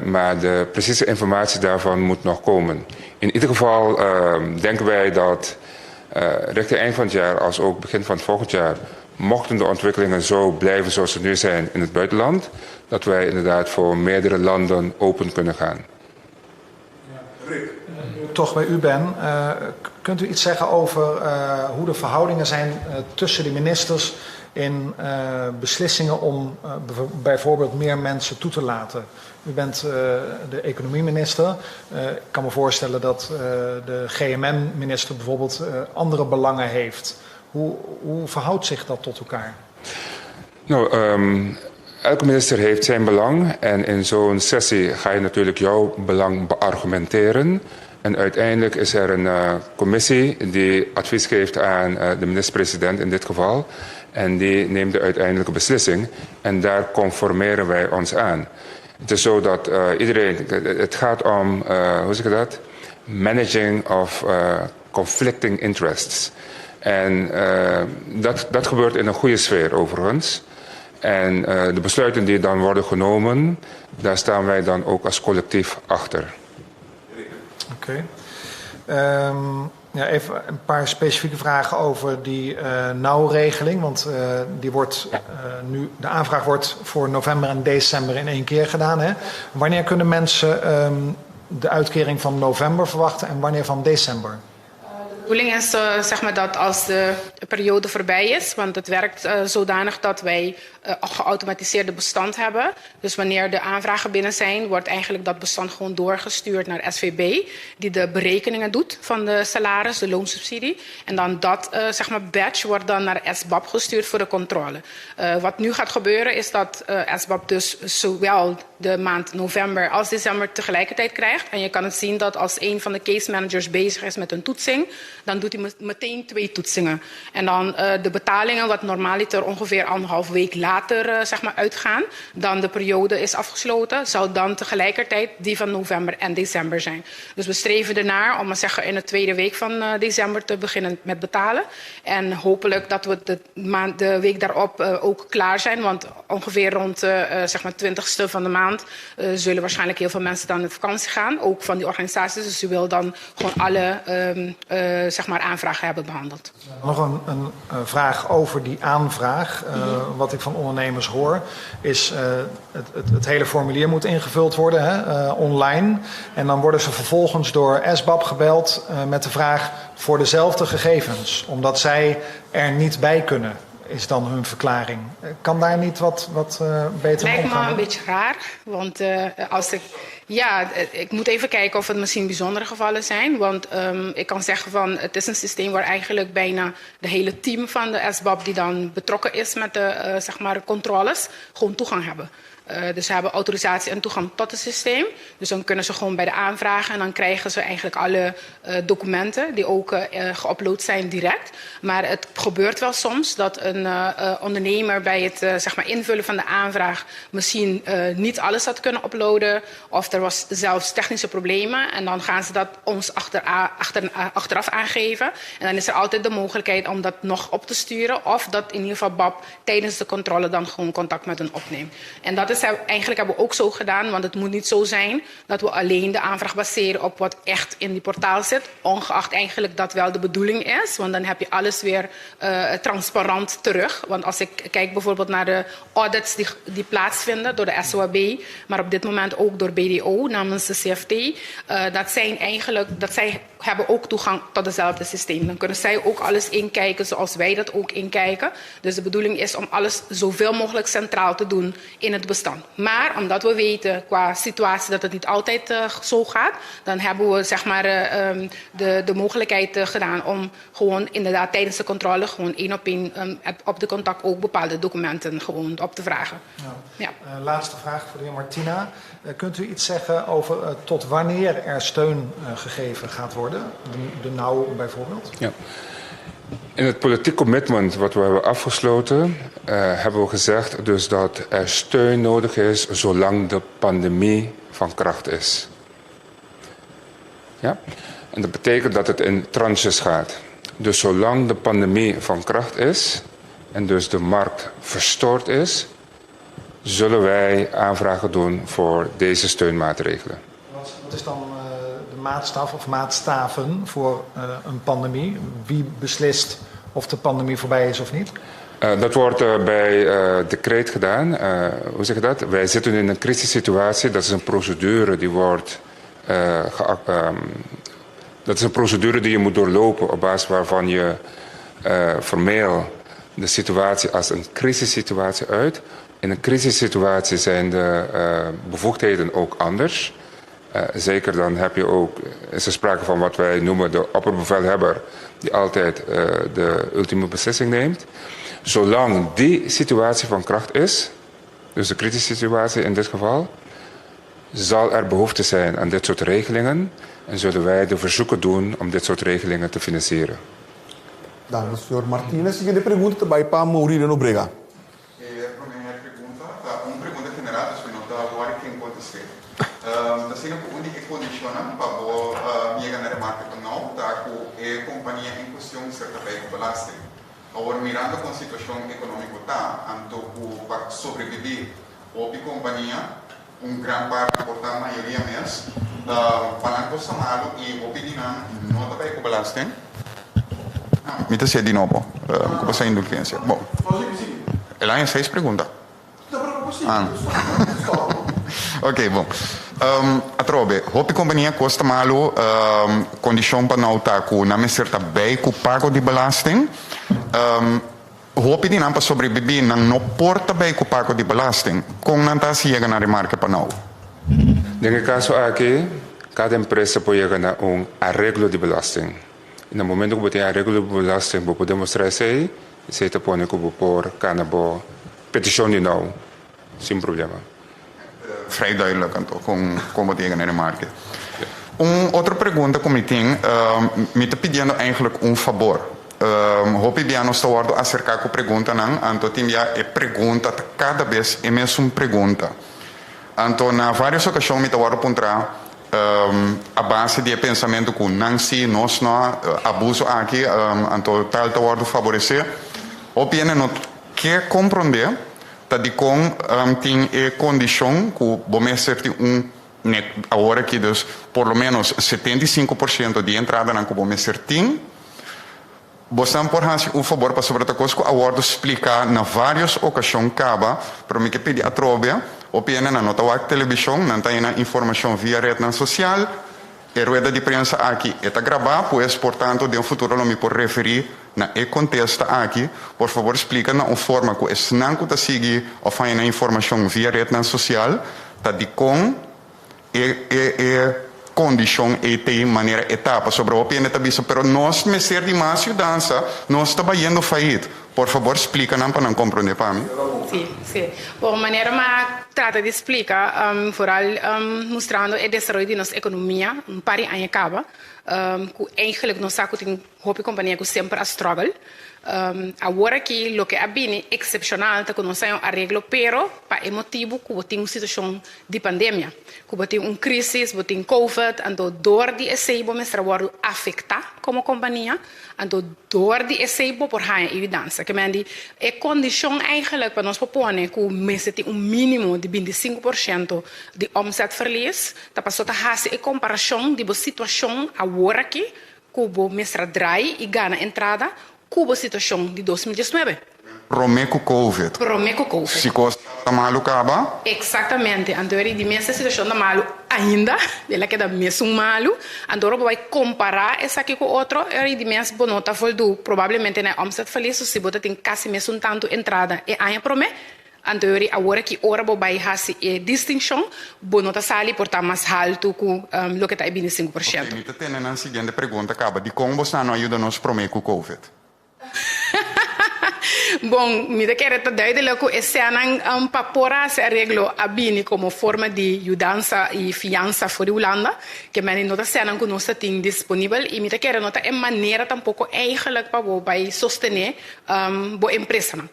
Maar de precieze informatie daarvan moet nog komen. In ieder geval denken wij dat richting eind van het jaar, als ook begin van het volgend jaar, mochten de ontwikkelingen zo blijven zoals ze nu zijn in het buitenland, dat wij inderdaad voor meerdere landen open kunnen gaan. Ja. Toch bij u ben, kunt u iets zeggen over hoe de verhoudingen zijn tussen de ministers in beslissingen om bijvoorbeeld meer mensen toe te laten? U bent de economieminister. Ik kan me voorstellen dat de GMN-minister bijvoorbeeld andere belangen heeft. Hoe verhoudt zich dat tot elkaar? Nou, elke minister heeft zijn belang. En in zo'n sessie ga je natuurlijk jouw belang beargumenteren. En uiteindelijk is er een commissie die advies geeft aan de minister-president in dit geval. En die neemt de uiteindelijke beslissing. En daar conformeren wij ons aan. Het is zo dat iedereen... Het gaat om, hoe zeg je dat? Managing of conflicting interests. En dat gebeurt in een goede sfeer overigens. En de besluiten die dan worden genomen, daar staan wij dan ook als collectief achter. Oké. Ja, even een paar specifieke vragen over die nauwregeling. Want die wordt, nu, de aanvraag wordt voor november en december in één keer gedaan. Hè? Wanneer kunnen mensen de uitkering van november verwachten en wanneer van december? De Bedoeling is uh, zeg maar dat als de periode voorbij is, want het werkt uh, zodanig dat wij uh, geautomatiseerde bestand hebben. Dus wanneer de aanvragen binnen zijn, wordt eigenlijk dat bestand gewoon doorgestuurd naar SVB, die de berekeningen doet van de salaris, de loonsubsidie. En dan dat uh, zeg maar batch wordt dan naar SBAB gestuurd voor de controle. Uh, wat nu gaat gebeuren is dat uh, SBAB dus zowel de maand november als december tegelijkertijd krijgt. En je kan het zien dat als een van de case managers bezig is met een toetsing, dan doet hij meteen twee toetsingen. En dan uh, de betalingen, wat normaliter ongeveer anderhalf week later uh, zeg maar uitgaan, dan de periode is afgesloten, zal dan tegelijkertijd die van november en december zijn. Dus we streven ernaar om maar zeggen in de tweede week van uh, december te beginnen met betalen. En hopelijk dat we de, maand, de week daarop uh, ook klaar zijn, want ongeveer rond de uh, zeg maar 20ste van de maand uh, zullen waarschijnlijk heel veel mensen dan op vakantie gaan, ook van die organisaties. Dus u wil dan gewoon alle um, uh, zeg maar aanvragen hebben behandeld. Nog een, een vraag over die aanvraag. Uh, mm -hmm. Wat ik van ondernemers hoor, is uh, het, het, het hele formulier moet ingevuld worden hè, uh, online. En dan worden ze vervolgens door SBAB gebeld uh, met de vraag voor dezelfde gegevens, omdat zij er niet bij kunnen is dan hun verklaring. Kan daar niet wat, wat uh, beter Lijkt omgaan? me een beetje raar, want uh, als ik... Ja, ik moet even kijken of het misschien bijzondere gevallen zijn. Want um, ik kan zeggen van het is een systeem waar eigenlijk bijna de hele team van de SBAB die dan betrokken is met de uh, zeg maar controles, gewoon toegang hebben. Uh, dus ze hebben autorisatie en toegang tot het systeem. Dus dan kunnen ze gewoon bij de aanvragen en dan krijgen ze eigenlijk alle uh, documenten die ook uh, geüpload zijn direct. Maar het gebeurt wel soms dat een uh, ondernemer bij het uh, zeg maar invullen van de aanvraag misschien uh, niet alles had kunnen uploaden. Of er was zelfs technische problemen. En dan gaan ze dat ons achter, achter, achteraf aangeven. En dan is er altijd de mogelijkheid om dat nog op te sturen. Of dat in ieder geval BAP tijdens de controle dan gewoon contact met hen opneemt. En dat is eigenlijk hebben we ook zo gedaan, want het moet niet zo zijn dat we alleen de aanvraag baseren op wat echt in die portaal zit. Ongeacht eigenlijk dat wel de bedoeling is, want dan heb je alles weer uh, transparant terug. Want als ik kijk bijvoorbeeld naar de audits die, die plaatsvinden door de SOAB, maar op dit moment ook door BDO namens de CFT, uh, dat zijn eigenlijk, dat zij hebben ook toegang tot hetzelfde systeem. Dan kunnen zij ook alles inkijken zoals wij dat ook inkijken. Dus de bedoeling is om alles zoveel mogelijk centraal te doen in het bestand. Maar omdat we weten qua situatie dat het niet altijd uh, zo gaat, dan hebben we zeg maar, uh, um, de, de mogelijkheid uh, gedaan om gewoon inderdaad tijdens de controle gewoon één op één um, op de contact ook bepaalde documenten gewoon op te vragen. Ja. Ja. Uh, laatste vraag voor de heer Martina. Uh, kunt u iets zeggen over uh, tot wanneer er steun uh, gegeven gaat worden? De, de NOW bijvoorbeeld? Ja. In het politiek commitment wat we hebben afgesloten, uh, hebben we gezegd dus dat er steun nodig is zolang de pandemie van kracht is. Ja? En dat betekent dat het in tranches gaat. Dus zolang de pandemie van kracht is en dus de markt verstoord is, zullen wij aanvragen doen voor deze steunmaatregelen. Wat, wat is dan uh, de maatstaf of maatstaven voor uh, een pandemie? Wie beslist of de pandemie voorbij is of niet? Uh, dat wordt uh, bij uh, decreet gedaan. Uh, hoe zeg je dat? Wij zitten in een crisissituatie. Dat is een procedure die wordt. Uh, um, dat is een procedure die je moet doorlopen op basis waarvan je uh, formeel de situatie als een crisissituatie uit. In een crisissituatie zijn de uh, bevoegdheden ook anders. Uh, zeker dan heb je ook, is er sprake van wat wij noemen de opperbevelhebber, die altijd uh, de ultieme beslissing neemt. Zolang die situatie van kracht is, dus de kritische situatie in dit geval, zal er behoefte zijn aan dit soort regelingen en zullen wij de verzoeken doen om dit soort regelingen te financieren. Dank u, señor Martinez. Siguiente pregunta ta bai pa Mauricio Nobrega. E prome pregunta ta un pregunta general, dus mi no ta wòri ken kontest'é. Ta asina ku un di e kondishonnan pa bo yega na remarke pa nou ta ku e kompania en kuestion mester ta bei ku belasting. Awor mirando kon situashon ekonómiko ta, anto ku pa sobrebibí hopi kompania, un gran parti por ta mayoria mes, ta pa nan kosta malu i hopi di nan no ta bai ku belasting. Mi ta si'e di nobo ku pasa indulgensia. Bon. El haña seis pregunta. Ah. Ok, bon. Atrobe, hopi kompania kos ta malu, kondishon pa nou ta ku nan mester ta bei ku pago di belasting. Hopi di nan pa sobrebibí nan no por ta bei ku pago di belasting. Kon nan ta hasi yega na remarke pa nou? Den e kaso aki, kada empresa por yega na un areglo di belasting. I na momento ku bo tin areglo di belasting bo por demostrá esei, esei ta pone ku bo por kana bo petishon di nou sin problema. Vrij duidelijk anto kon kon bo ta yega na remarke. Un otro pregunta ku mi tin, mi ta pidiendo eigenlijk un fabor. Hopi bia nos ta wòrdu aserká ku preguntanan, anto tin bia e pregunta ta kada bes e mesun pregunta. Anto na vários okashon mi ta wòrdu puntrá a base di e pensamentu ku nan sí, nos no, abuso aki, anto tal ta wòrdu faboresé. Hopi hende no ke komprondé ta dikon tin e kondishon ku bo mester tin un net awor aki dus por lo ménos 75% di e entradanan ku bo mester tin. Bosnan por hasi un fabor pasobra ta kos ku a wòrdu spliká na vários okashon kaba, pero mi ke pidi atrobe, hopi hendenan no ta wak telebishon, nan ta haña nan informashon via retnan sosial. E rueda di prensa aki e ta grabá, pues por tanto den futuro lo mi por referí na e kontesta aki. Por fabor splika na un forma ku esnan ku ta sigui òf haña nan informashon via retnan sosial ta dikon e e e kondishon ei t'ei manera e ta. Pasobra hopi hende ta bisa, pero nos mester di mas yudansa, nos ta bayendo fayit. Por fabor splika nan pa nan komprondé pa mi. Sí, sí. Bon, manera mi a trata di splika, vooral mustrando e desaroyo di nos ekonomia un par di aña kaba, ku eigenlijk nos sa ku tin hopi kompania ku semper a struggle. Awor aki loke a bini eksepshonal ta ku nos haña un areglo, pero pa e motibu ku bo tin un situashon di pandemia, ku bo tin un krisis, bo tin covid, anto dor di esei bo mester a wòrdu afektá komo kompania. Anto dor di esei bo por haña e yudansa. Ke men di e kondishon eigenlijk pa nos por pone ku mester tin un mínimo di 25% di omzetverlies ta paso ta hasi e komparashon di bo situashon awor aki ku bo mester a drai i gana entrada ku bo situashon di 2019. Promé ku covid. Promé ku covid. Si kos ta malu kaba. Eksaktamente. Anto eri di mes e situashon ta malu ainda. El a keda mesun malu. Anto ora bo bai kompará esaki ku otro, eri di mes bo no ta voldú probablemente na e omzetverlies, so si bo ta tin kasi mesun tantu entrada e aña promé, anto eri awor aki ora bo bai hasi e distinshon, bo no ta sali por ta mas haltu ku loke ta e 25%. Oké, mi ta tene nan siguiente pregunta kaba. Dikon bo sa no a yuda nos promé ku covid? Bon, mi ta kere ta duidelijk ku e sènnan pa por hasi areglo a bini komo forma di yudansa i fiansa for di Hulanda, ke meni no ta sènnan ku nos ta tin disponibel i mi ta kere no ta e manera tampoko eigenlijk pa bo bai sostené bo empresanan.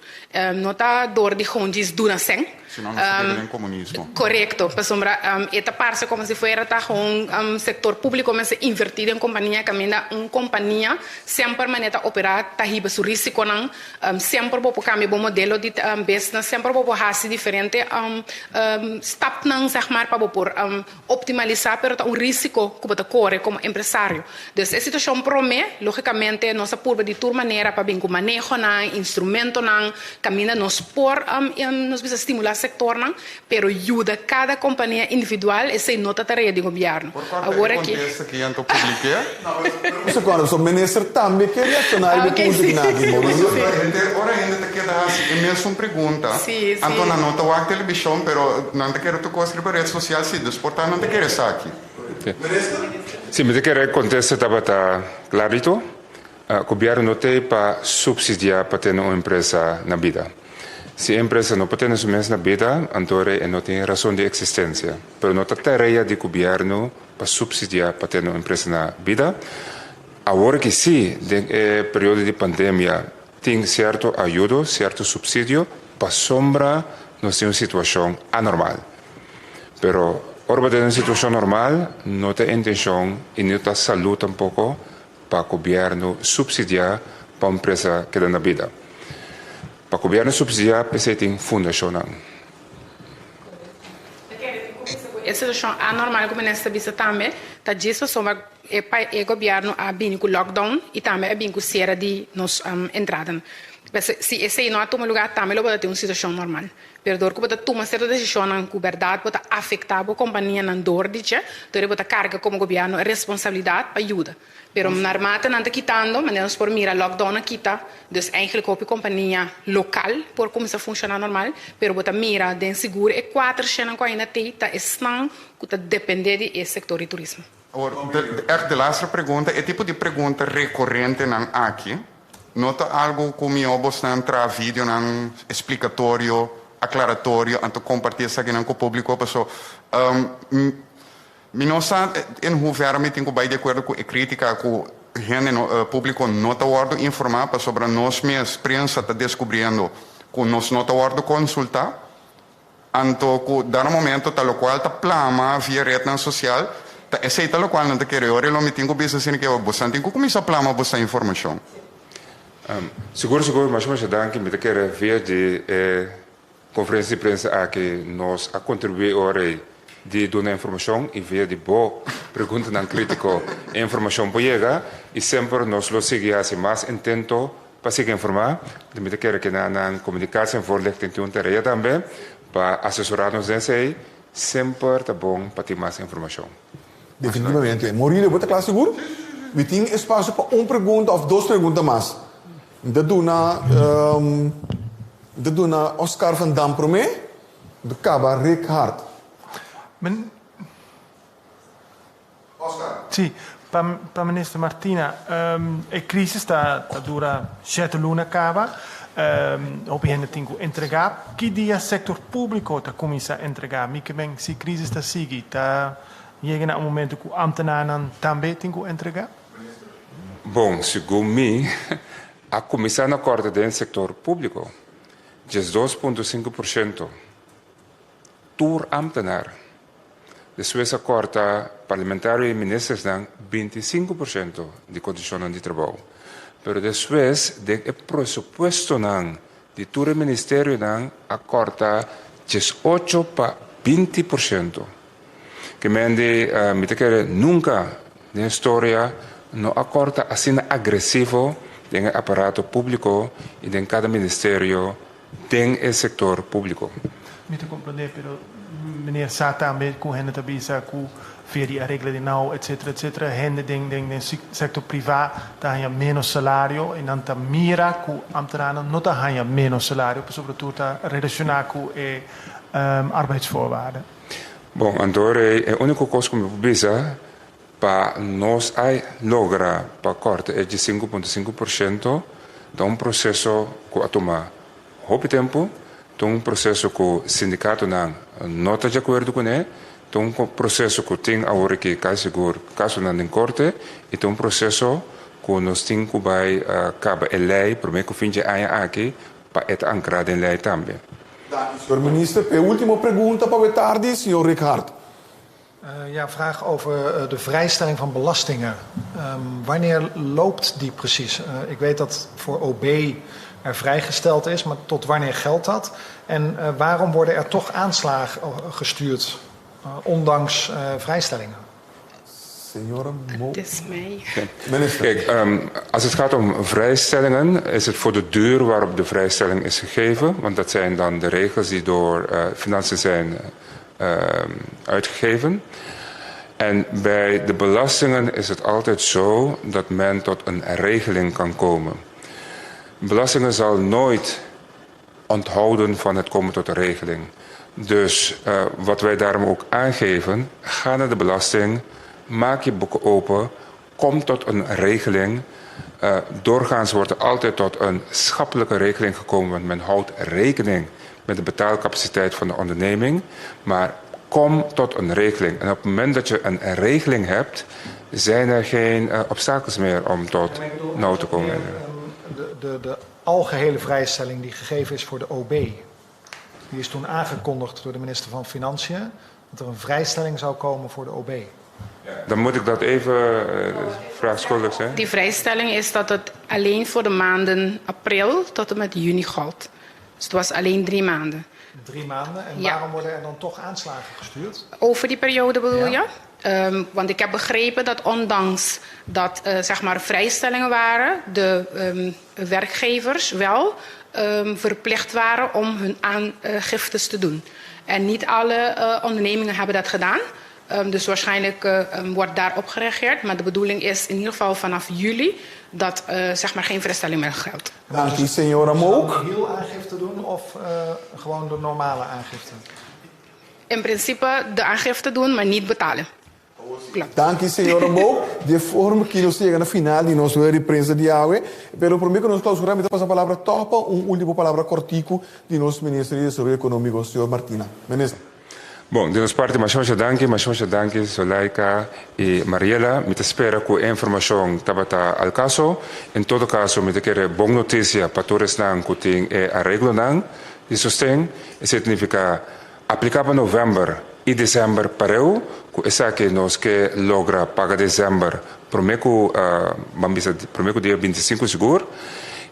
No ta dor di gewoon djis duna sèn. Si no, nos ta keda den komunismo. Korekto, pasobra e ta parse komo si fuera ta gewoon sektor públiko mester invertí den kompania kaminda un kompania semper manera ta operá ta hiba su risikonan, semper bo por kambia bo modelo di business, semper bo por hasi diferente stapnan zeg maar pa bo por optimalisá, pero ta un risiko ku bo ta kore komo empresario. Dus e situashon promé, lógikamente nos a purba di tur manera pa bin ku manehonan, instrumentonan, kaminda nos por nos bisa stimulá sektornan, pero yuda kada kompania individual esei no ta tarea di gobièrnu. Por kòrta Awor e aki. kontesta ki anto publik'é? Un sekondo, so minister tambe ke reakshoná riba e punto ki nan aki, Mauricio? Ora hende ta keda hasi e mesun pregunta, anto nan no ta wak telebishon, pero nan ta kere tur kos riba red sosial si, dus por ta nan ta kere esaki. Si, mi ta kere e kontesta tabata klarito. Gobièrnu no t'ei pa supsidiá pa tene un empresa na bida. Si e empresa no por tene su mes na bida, anto rei e no tin rason di eksistensia. Pero no ta tarea di gobièrnu pa supsidiá pa tene un empresa na bida. Awor ki sí, den e periodo di pandemia tin sierto ayudo, sierto supsidio, pasobra nos tin un situashon anormal. Pero ora bo ta den un situashon normal, no ta e intenshon i no ta salú tampoko pa gobièrnu supsidiá pa un empresa keda na bida. Pa gobièrnu supsidiá p'esei tin fundashonnan. E situashon anormal ku minister ta bisa tambe ta djis pasobra e gobièrnu a bini ku lockdown i tambe a bini ku sera di nos entradanan. P'esei, si esei no a tuma lugá, tambe lo bo ta tin un situashon normal. Pero dor ku bo ta tuma sierto desishonnan ku bèrdat bo ta afektá bo kompanianan dor di dje, tur e bo ta karga komo gobièrnu e responsabilidat pa yuda. Pero narmate nan ta kitando, manera nos por mira lockdown a kita, dus eigenlijk hopi kompania lokal por kuminsá funshoná normal, pero bo ta mira den sigur e kuater shennan ku ainda tei ta esnan ku ta dependé di e sektor di turismo. Awor, ègt de laatste pregunta, e tipo di pregunta rekorentenan aki no ta algu ku mihó bosnan traha videonan esplikatorio, aklaratorio, anto kompartí esakinan ku públiko, paso mi no sa en hoeverre mi tin ku bai di akuerdo ku e krítika ku hende no, públiko no ta wòrdu informá, pasobra nos mes, prensa, ta deskubriendo ku nos no ta wòrdu konsultá. Anto ku dado momento ta lokual ta plama via retnan sosial, ta esei ta lokual nan ta kere. Ora lo mi tin ku bisa asina ke bosan tin ku kuminsá plama bosa informashon. Sigur sigur, masha masha danki. Mi ta kere via di e konferensia di prensa aki nos a kontribuí ora ei di duna informashon i via di bo preguntanan kritiko e informashon por yega i semper nos lo sigui hasi mas intento Pa sigui informá, mi ta kere keda nan Communicatie en Voorlichting tin un tarea tambe pa asesorá nos den esei. Semper ta bon pa tin mas informashon. Definitivamente. Maurilio, bo ta kla sigur? Mi tin espasio pa un pregunta òf dos pregunta mas. Mi ta duna, mi ta duna Oscar van Dam promé, mi ta kaba Rick Hart. Sí, pa minister Martina, e crisis ta dura shete luna caba, hopi hende tin cu entrega. Ki dia sector publico ta cuminsa entrega? Mi ke men si crisis ta sigui, ta yega na un momento cu ambtenaarnan tambe tin cu entrega? Bon, segun mi, a cuminsa na corta den sector publico, 12.5%. Tur ambtenaar. Despues a kòrta parlamentario i ministersnan 25% di kondishonnan di trabou. Pero despues den e presupuestonan di tur e ministerionan a kòrta 18 pa 20%. Ke men di mi ta kere nunka den historia no a kòrta asina agresivo den e aparato públiko i den kada ministerio den e sektor públiko. Mi ta komprondé, pero meneer sa tambe ku hende ta bisa ku via di aregla di nau etcetera etcetera hende den den den sektor privá ta haña ménos salario i nan ta mira ku ambtenaarnan no ta haña ménos salario pasobra tur ta relashoná ku e arbeidsvoorwaarden. Bon, anto e úniko kos ku mi por bisa pa nos a logra pa kòrta e 5.5% ta un proseso ku a tuma hopi tempu, ta un proseso ku sindikatonan no ta di akuerdo kuné, ta un proseso ku tin awor aki kasi sigur kasonan den korte i ta un proseso ku nos tin ku bai kaba e lei promé ku fin dje aña aki pa e ta ankrá den lei tambe. Danki, señor Minister. P'e último pregunta pa we tardi, señor Righard. Ja, vraag over de vrijstelling van belastingen. Wanneer loopt die precies? Ik weet dat voor OB er vrijgesteld is, maar tot wanneer geldt dat? En waarom worden er toch aanslagen gestuurd, ondanks vrijstellingen? Señora Mo. Het is mij. Minister. Kijk, als het gaat om vrijstellingen, is het voor de duur waarop de vrijstelling is gegeven. Want dat zijn dan de regels die door Financiën zijn uitgegeven. En bij de belastingen is het altijd zo dat men tot een regeling kan komen. Belastingen zal nooit onthouden van het komen tot een regeling. Dus wat wij daarom ook aangeven, ga naar de belasting, maak je boeken open, kom tot een regeling. Doorgaans wordt er altijd tot een schappelijke regeling gekomen, want men houdt rekening met de betaalcapaciteit van de onderneming. Maar kom tot een regeling. En op het moment dat je een regeling hebt, zijn er geen obstakels meer om tot nou te komen. De algehele vrijstelling die gegeven is voor de OB, die is toen aangekondigd door de minister van Financiën, dat er een vrijstelling zou komen voor de OB. Dan moet ik dat even vraag schuldig zijn. Die vrijstelling is dat het alleen voor de maanden april tot en met juni geldt. Dus het was alleen 3 maanden. 3 maanden? En Ja. Waarom worden er dan toch aanslagen gestuurd? Over die periode bedoel Ja. je? Want ik heb begrepen dat ondanks dat zeg maar vrijstellingen waren, de werkgevers wel verplicht waren om hun aangiftes te doen. En niet alle ondernemingen hebben dat gedaan. Dus waarschijnlijk wordt daarop gereageerd. Maar de bedoeling is in ieder geval vanaf juli dat zeg maar geen vrijstelling meer geldt. Danki, señora Mook. Heel aangifte doen of gewoon de normale aangifte? In principe de aangifte doen, maar niet betalen. Klopt. Danki, señora Mook. Di e forma aki nos yega na final di nos rueda di prensa di awe. Pero prome ku nos klausurá mi ta pasa palabra tòg pa un último palabra kòrtiku di nos minister di Desaroyo Ekonómiko, señor Martina. Minister. Bon, di nos parti masha masha danki, masha masha danki Zulaika i Mariela. Mi ta spera ku e informashon tabata al kaso. En todo kaso mi ta kere bon notisia pa tur esnan ku tin e areglonan di sosten. Esei ta nifiká Apliká pa novèmber i desèmber pareu ku esaki nos ke logra paga desèmber promé ku ban bisa promé ku dia 25 sigur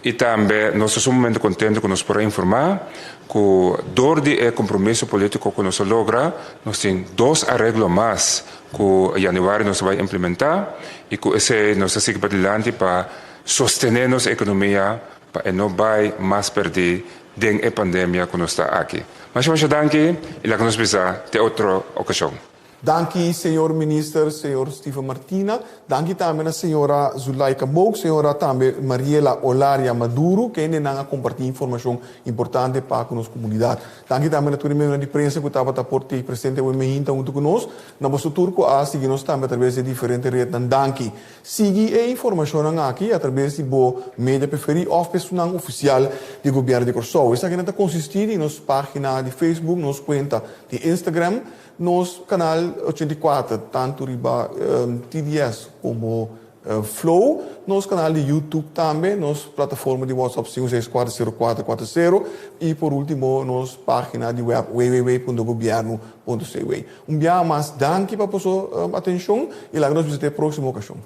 i tambe nos ta sumamente kontentu ku nos por a informá ku dor di e kompromiso polítiko ku nos a logra nos tin dos areglo mas ku yanüari nos ta bai implementá i ku esei nos ta sigui padilanti pa sostené nos ekonomia pa e no bai mas pèrdí den e pandemia ku nos ta aki. Masha masha danki i laga nos bisa te otro okashon. Danki señor Minister señor Steven Martina. Danki tambe na señora Zulaika Mook, señora tambe Mariela Olaria Maduro kendenan a kompartí informashon importante pa ku nos komunidat. Danki tambe na tur e medionan di prensa ku tabata por tei presente awe mehinta huntu ku nos. Na boso tur ku a sigui nos tambe atraves di e diferente retnan danki. Sigui e informashonnan aki atrabes di bo media preferí òf p'esunnan ofisial di Gobièrnu di Kòrsou. Esakinan ta konsistí di nos página di Facebook, nos kuenta di Instagram, nos kanal 84 tantu riba TDS komo Flow, nos kanal di YouTube tambe, nos plataforma di WhatsApp 5640440 i por último nos página di wèb www.gobiernu.cw. Un biaha mas danki pa boso atenshon i laga nos bisita e próksimo okashon.